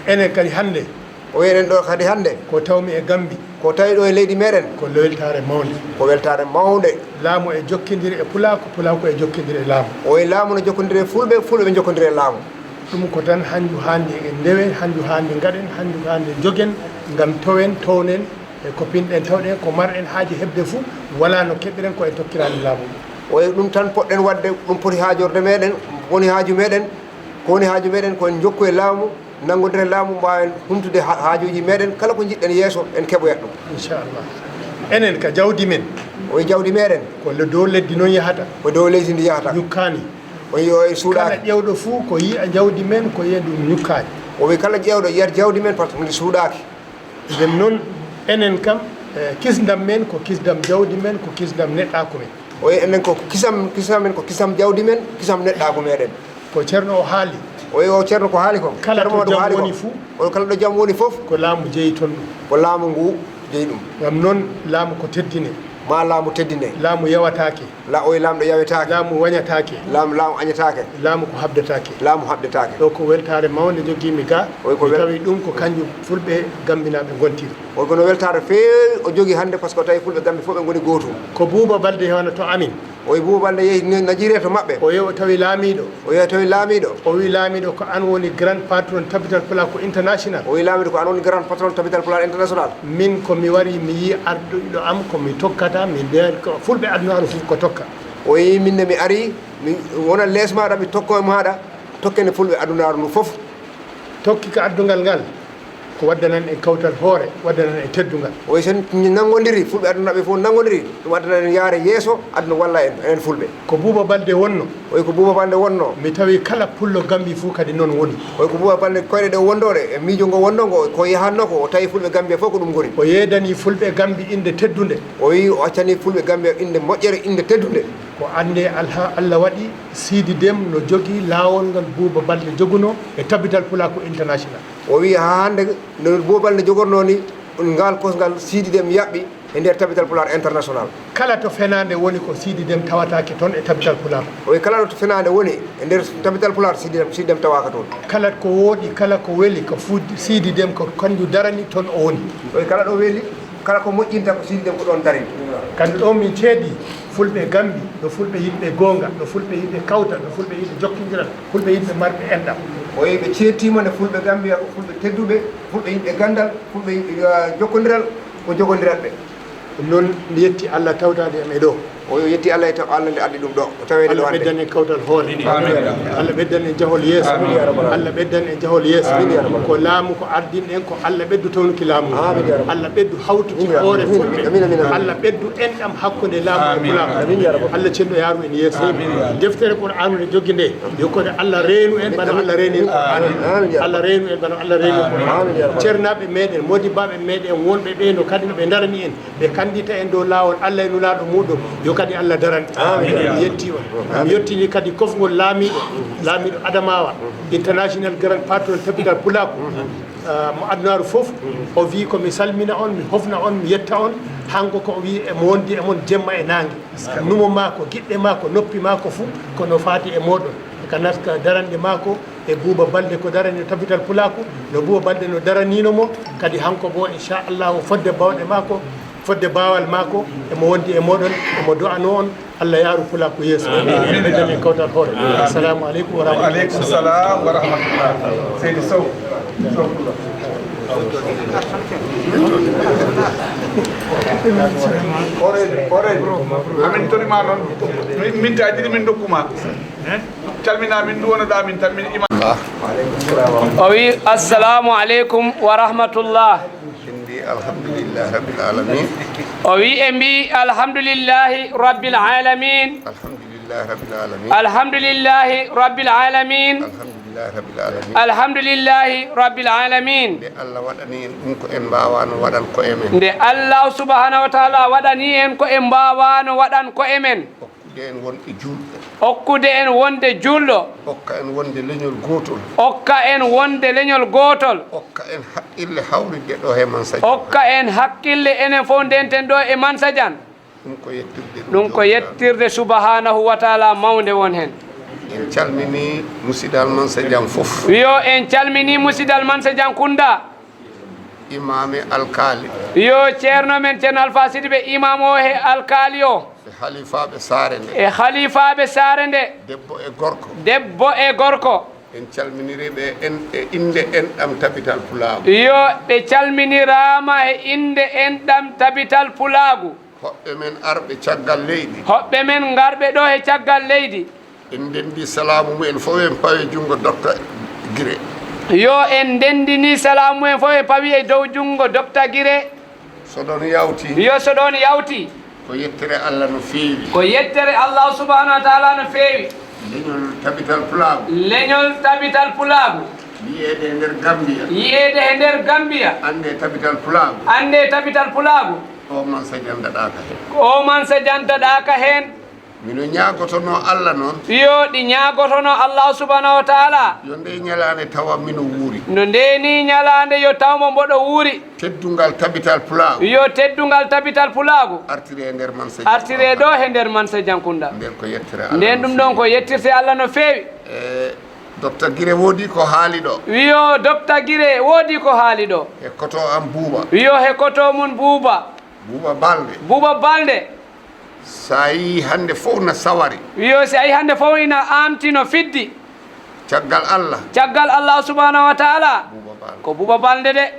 Enen kadi hannde. O wi enen ɗo kadi hannde. Ko tawmi e Gambi. Ko tawi ɗo e leydi meɗen. Ko weltaare mawnde. Ko weltaare mawnde. Laamu e jokkondiri e pulaaku, pulaaku e jokkondiri e laamu. O wi laamu no jokkondiri e fulɓe, fulɓe ɓe njokkondiri e laamu. Ɗum ko tan hanju haandi en ndewe, hanju haandi ngaɗen, hanju haandi jogen, ngam towen, townen, e ko pinɗen tawɗen, ko marɗen haaji heɓde fuu, wala no keɓiren ko en tokkiraani laamu ngu. O wi ɗum tan poɗɗen waɗde, ɗum poti haajorde meɗen, woni haaju meɗen, ko woni haaju meɗen ko en njokku e laamu, nanngondira e laamu, mbaawen humtude ha-, haajuuji meɗen, kala ko njiɗɗen yeeso, en keɓoyat ɗum. Inchallah. Enen ka jawdi men. O wi jawdi meɗen. Ko le-, dow leddi noon yahata. Ko dow leydi ndi yahata. Ñukkaani. O wi o e suuɗaaki. Kala ƴeewɗo fuu ko yiya jawdi men, ko yiya ɗum ñukkaani. O wi kala ƴeewɗo yiyat jawdi men, par ce que ndi suuɗaaki. Ndeen noon, enen kam, eh, kisndam men ko kisndam jawdi men, ko kisndam neɗɗaaku men. O wi enen ko kisam, kisam men ko kisam jawdi men, kisam neɗɗaaku meɗen. Ko Ceerno o haali. O wi o Ceerno ko haali ko. Kala Ceerno to Mamadou jam haali ko. Woni fuu. O wi kala ɗo jam woni fof. Ko laamu jeyi toon ɗum. Ko laamu ngu jeyi ɗum. Ngam noon laamu ko teddine. Ma laamu teddine. Laamu yawataake. La, o wi laamɗo yawetaake. Laamu wañataake. Laamu, laamu añataake. Laamu ko habdataake. Laamu habdataake. Ɗo ko weltaare mawnde njogiimi ga. O wi ko mi wel- tawi ɗum ko kanjum fulɓe gambinaaɓe ngontiri. O wi kono weltaare feewi o jogii hannde par ce que o tawi fulɓe Gambi fof ɓe ngoni gootum. Ko Buuba Balde hewna to amin. O wi Buuba Balde yehi ne-, Najeriya to maɓɓe. O yehi o tawi laamiiɗo. O yehi o tawi laamiiɗo. O wi laamiiɗo ko aan woni grand patron Tabital Pulaaku International. O wi laamiiɗo ko aan woni grand patron Tabital Pulaar International. Min ko mi wari mi yii ardiiɗo am ko mi tokkata, mi nder ko fulɓe adunaaru fof ko tokka. O wi min ne mi ari, mi wona lees maaɗa, mi tokko e maaɗa, tokken e fulɓe adunaaru ndu fof. Tokki ka addungal ngal. Ko waddanan en kawtal hoore, waddanan en teddungal. O wi so en nanngondiri, fulɓe aduna ɓe fof nanngondiri, ɗum addanan en yaare yeeso, aduna walla en, enen fulɓe. Ko Buuba Balde wonno. O wi ko Buuba Balde wonno. Mi tawi kala pullo Gambi fof kadi noon woni. O wi ko Buuba Balde koyɗe ɗe wondooɗe, e miijo ngo wonno ngo, ko yahatno ko, o tawi fulɓe Gambi fof ko ɗum ngoni. O yeedani fulɓe Gambi innde teddunde. O wi o accani fulɓe Gambi innde moƴƴere, innde teddunde. Ko annde Alha-, Allah waɗi Siidi Dem no jogii laawol ngal Buuba Balde jogunoo e Tabital Pulaaku International. O wi haa hannde no Buuba Balde jogornoo ni, ngal kosngal Siidi Dem yaɓɓi e nder Tabital Pulaar International. Kala to fenaande woni ko Siidi Dem tawataake toon e Tabital Pulaar. O wi kala to fenaande woni e nder Tabital Pulaar, Siidi Dem, Siidi Dem tawaaka toon. Kala ko wooɗi, kala ko weli, ko fuuji Siidi Dem ko kanjum darani toon o woni. O wi kala ɗo weli, kala ko moƴƴinta ko Siidi Dem ko ɗoon darani. Kadi ɗo min ceedi fulɓe Gambi, ɗo fulɓe yiɗɓe goonga, ɗo fulɓe yiɗɓe kawtal, ɗo fulɓe yiɗɓe jokkondiral. Fulɓe yimɓe marɓe enɗam. O wi ɓe ceettiima nde fulɓe Gambiya ko fulɓe tedduɓe, fulɓe yimɓe ganndal, fulɓe yimɓe, ah, jokkondiral, ko jogondiral ɓe. Ɗum noon mi yetti Allah tawtaade am e ɗo. O yetti Allah e taw Allah nde addi ɗum ɗo. O taweede ɗo Allah hannde. Ɓeddan en kawtal hoore. Amin. Allah ɓeddan en jahol yeeso. Amin, ya rabbal alamin. Allah ɓeddan en jahol yeeso. Amin, ya rabbal alamin. Ko laamu ko ardinɗen, ko Allah ɓeddu tawnuki laamu. Amin, ya rabbal alamin. Allah ɓeddu hawtuki hoore fulɓe. Amin, amin, amin. Allah ɓeddu enɗam hakkunde laamu e pulaaku. Amin, ya rabbal alamin. Allah cenɗo yaaru en yeeso. Amin, ya rabbal alamin. Deftere Qur'aanu nde joggi nde, yo kode Allah reenu en bana Allah reeni en Qur'aanu. Amin, ya rabbal alamin. Allah reenu en bana Allah reeni en Qur'aanu. Amin, ya rabbal alamin. Cernaaɓe meɗen, modibbaaɓe meɗen wonɓe ɓe no kadi no ɓe darani en. Ɓe kanndita en dow laawol Allah e Nulaaɗo muuɗum, yo kadi Allah daran. Amin. Mi yetti on. Amin. Mi yettini kadi kofngol laamiiɗo, laamiiɗo Adamawa, International Grand Patron Tabital Pulaaku, ah, mo adunaaru fof. O wii ko mi salmina on, mi hofna on, mi yetta on. Hanko ko o wii emo wondi e mon jemma e naange. Numo maako, giɗɗe maako, noppi maako fuu, ko no faati e mooɗon. Ka naska daranɗe maako, e Buuba Balde ko darani Tabital Pulaaku, no Buuba Balde no daraniino mo, kadi hanko bo, inchallahu, fodde bawɗe maako, fodde baawal maako, emo wondi e mooɗon, emo do'anoo on, Allah yaaru Pulaaku yeeso. Amin. Ɓeddan en kawtal hoore. Amin. Assalamu aleykum wa rahmatullahi. Wa aleykum salam wa rahmatullah. Seydi Sow. Sow Pullo. Horeejo, horeejo. Amin toriima noon. Min, min taji ɗi min dokkuma. Calmina min, ɗuwanoɗa min, calmini imam. O wi, "Assalamu aleykum wa rahmatullah." En mbi, "Alhamdulillahi rabbil alamin." O wi, "En mbi, alhamdulillahi rabbil alamin." Alhamdulillahi rabbil alamin. Alhamdulillahi rabbil alamin. Alhamdulillahi rabbil alamin. Alhamdulillahi rabbil alamin. Nde Allah waɗani en ɗum ko en mbaawano waɗan koye men. Nde Allah subhanahu wa ta'ala waɗani en ko en mbaawano waɗan koye men. Okkude en wonde juulɓe. Okkude en wonde juulɗo. Okka en wonde leñol gootol. Okka en wonde leñol gootol. Okka en haqqille hawride ɗo he Mansajan. Okka en haqqille enen fof ndenten ɗo e Mansajan. Ɗum ko yettirde ɗum Ɗum ko Joomiraaɗo. Yettirde subhanahu wa ta'ala mawnde won hen. En calmini musidal Mansajan fof. Wiyo en calmini musidal Mansajan Kunda. Imaam e alkaali. Yo ceerno men Ceerno Alfa Sidibé imaam o he alkaali o. E halifaaɓe saare nde. E halifaaɓe saare nde. Debbo e gorko. Debbo e gorko. En calminiri ɓe en, e innde enɗam Tabital Pulaagu. Yo ɓe calminiraama e innde enɗam Tabital Pulaagu. Hoɓɓe men arɓe caggal leydi. Hoɓɓe men ngarɓe ɗo he caggal leydi. En ndenndi salaamu mumen fof, en pawi junngo Dokta Gire. Yo en ndenndini salaamu mumen fof, en pawi e dow junngo Dokta Gire. So ɗon yawti. Yo so ɗon yawti. Ko yettere Allah no feewi. Ko yettere Allah subhanahu wa ta'ala no feewi. Leñol Tabital Pulaagu. Leñol Tabital Pulaagu. Yiyeede e nder Gambiya. Yiyeede he nder Gambiya. Annde Tabital Pulaagu. Annde Tabital Pulaagu. O Mansajan daɗaaka heen. O Mansajan daɗaaka heen. Mino ñaagotonoo Allah noon. Yo ɗi ñaagotonoo Allah subhanahu wa ta'ala. Yo nde ñalaande tawa mino wuuri. No nde ni ñalaande yo taw mo mboɗo wuuri. Teddungal Tabital Pulaagu. Yo teddungal Tabital Pulaagu. Artire e nder Mansajan. Artire ɗo he nder Mansajan Kunda. Nden ko yettere Allah. Nden no ɗum ɗon feewi. Ko yettirte Allah no feewi. E Dokta Gire woodi ko haali ɗo. Wiyo Dokta Gire woodi ko haali ɗo. E koto am Buuba. Wiyo he koto mum Buuba. Buuba Balde. Buuba Balde. So a yii hannde fof na sawari. Wiyo si a yii hannde fof ina aamti no fiddi. Caggal Allah. Caggal Allah subhanahu wa ta'ala. Buuba Balde. Ko Buuba Balde de.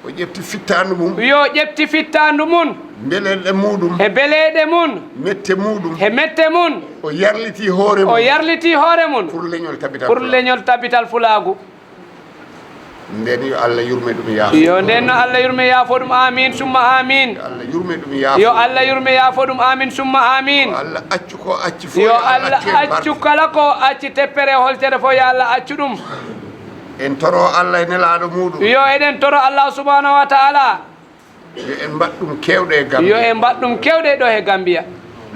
O ƴefti fittaandu mum. Yo ƴefti fittaandu mum. Mbeleɗe muɗum. He beleeɗe mum. Mette muɗum. He mette mum. O yarliti hoore mum. O yarliti hoore mum. Pour leñol Tabital Pulaagu. Pour leñol Tabital Pulaagu. Nden yo Allah yurme ɗum yaafo. Yo nden no Allah yurme yaafo ɗum. Amin summa amin. Yo Allah yurme ɗum yaafo. Yo Allah yurme yaafo ɗum. Amin summa amin. Yo Allah accu ko acci fof. Yo Allah accu kala ko acci teppere holtere fof yo Allah accu ɗum. En toro Allah e Nelaaɗo muɗum. Yo eɗen toro Allah subhanahu wa ta'ala. Yo en mbaɗ ɗum keewɗe e Gambiya. Yo en mbaɗ ɗum keewɗe ɗo he Gambiya.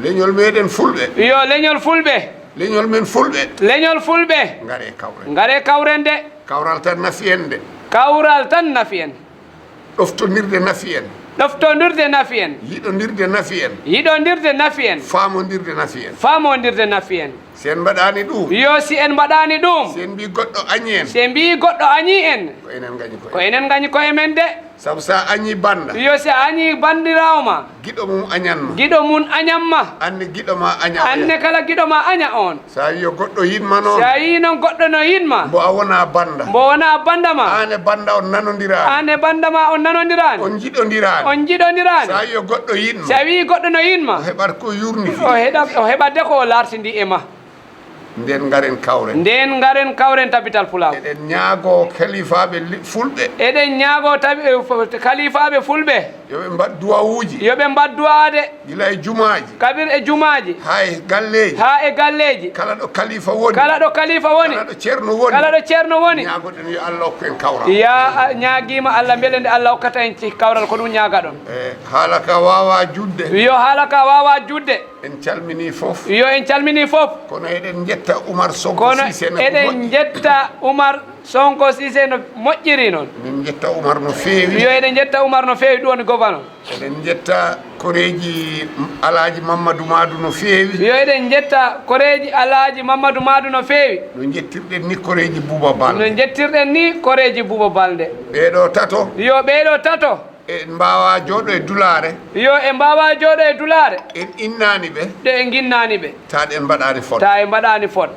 Leñol meɗen Fulɓe. Yo leñol Fulɓe. Leñol men Fulɓe. Leñol Fulɓe. Ngare kawren. Ngare kawren de. Kawral tan nafi en de. Kawral tan nafi en. Ɗoftondirde nafi en. Ɗoftondirde nafi en. Yiɗondirde nafi en. Yiɗondirde nafi en. Faamondirde nafi en. Faamondirde nafi en. Si en mbaɗaani ɗum. Yo, si en mbaɗaani ɗum. Si en mbii goɗɗo añi en. Si en mbii goɗɗo añi en. Ko enen ngañi koye. Ko enen ngañi koye men de. Sabu so a añii bannda. Yo, si a añii banndiraawo ma. Giɗo mum añan ma. Giɗo mum añan ma. Anne giɗo ma aña oya. Anne kala giɗo ma aña on. So a yii yo goɗɗo yiɗ ma noon. Si a yii noon goɗɗo no yiɗ ma. Mbo a wonaa bannda. Mbo wonaa bannda ma. Aan e bannda on nanondiraani. Aan e bannda ma on nanondiraani. On njiɗondiraani. On njiɗondiraani. So a yii yo goɗɗo yiɗ ma. Si a wii goɗɗo no yiɗ ma. O heɓat ko yurni. O heɗa, o heɓat de ko o laartindi e ma. Ndeen ngaren kawren. Ndeen ngaren kawren tabital Pulaagu. Eɗen ñaagoo kaliifaaɓe li-, fulɓe. Eɗen ñaagoo tabi-, eh, f-, kaliifaaɓe fulɓe. Yo ɓe mbaɗ duwawuuji. Yo ɓe mbaɗ duwaa de. Gila e jumaaji. Kabir e jumaaji. Haa e galleeji. Haa e galleeji. Kala ɗo kaliifa woni. Kala ɗo kaliifa woni. Kala ɗo ceerno woni. Kala ɗo ceerno woni. Ñaagoɗen yo Allah okku en kawral. Ya, a, ñaagiima Allah mbele nde Allah hokkata en ci kawral ko ɗum ñaagaɗon. E, haala ka waawaa juutde. Yo haala ka waawaa juutde. En calminii fof. Yo en calminii fof. Kono eɗen njetta Umar Sonko Kono Sise no ko eɗen moƴƴi. njetta Umar Sonko Sise no moƴƴiri noon. Min njetta Umar no feewi. Yo eɗen njetta Umar no feewi, ɗum woni gouverneur. Eɗen njetta koreeji Alaaji Mamadou Madou no feewi. Yo eɗen njetta koreeji Alaaji Mamadou Madou no feewi. No njettirɗen ni koreeji Buuba Balde. No njettirɗen ni koreeji Buuba Balde. Ɓee ɗoo tato. Yo ɓee ɗoo tato. En mbaawaa jooɗo e dulaare. Yo en mbaawaa jooɗo e dulaare. En innaani ɓe. Ɗe en nginnaani ɓe. Taa ɗen mbaɗaani fot. Taa en mbaɗaani fot.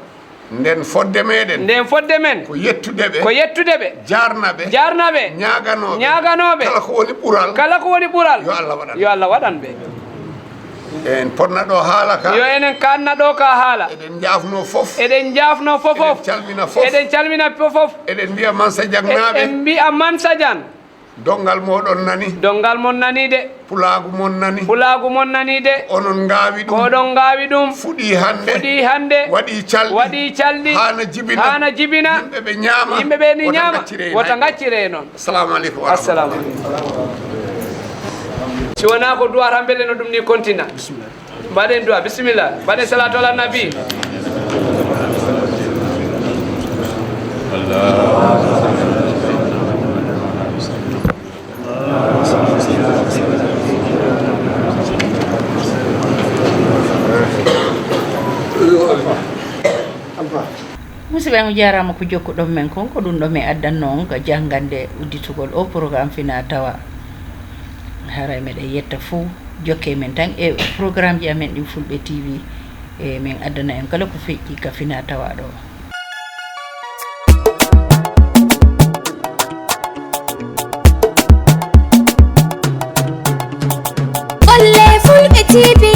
Nden fodde meɗen. Nden fodde men. Ko yettude ɓe. Ko yettude ɓe. Jaarna ɓe. Jaarna ɓe. Ñaaganoo ɓe. Ñaaganoo ɓe. Kala ko woni ɓural. Kala ko woni ɓural. Yo Allah waɗan. Yo Allah waɗan ɓe. En potna ɗo haala ka. Yo enen kaanna ɗo ka haala. Eɗen njaafnoo fof. Eɗen njaafnoo fof fof. Eɗen calmina fof. Eɗen calmina fof fof. Eɗen mbiya Mansa Diagne naaɓe. En mbiya Mansa Diagne. Donngal mooɗon nani. Donngal mon nani de. Pulaagu mon nani. Pulaagu mon nani de. Onon ngaawi ɗum. Ko oɗon ngaawi ɗum. Fuɗii hannde. Fuɗii hannde. Waɗii calɗi. Waɗii calɗi. Haa na jibina. Haa na jibina. Yimɓe ɓe ñaama. Yimɓe ɓe ni Wota ñaama. ngaccire heen Wota hay. ngaccire noon. Assalamu aleykum wa Assalamu rahmatullah. aleykum. Si wonaa ko duwa tan mbele no ɗum ni kontina. Bismillah. Mbaɗen du'a, bisimilla. Mbaɗen salatu ala nabi. Musidɓe, on jaaraama ko jokkuɗon men kon. Ko ɗum ɗo mi addanno on ka janngande udditugol o programme fina tawa. Haray meɗen yetta fuu. Jokkee men tan e programmeji amen ɗin Fulɓe T V. E min addana en kala ko feƴƴi ka fina tawa ɗo. Golle Fulɓe T V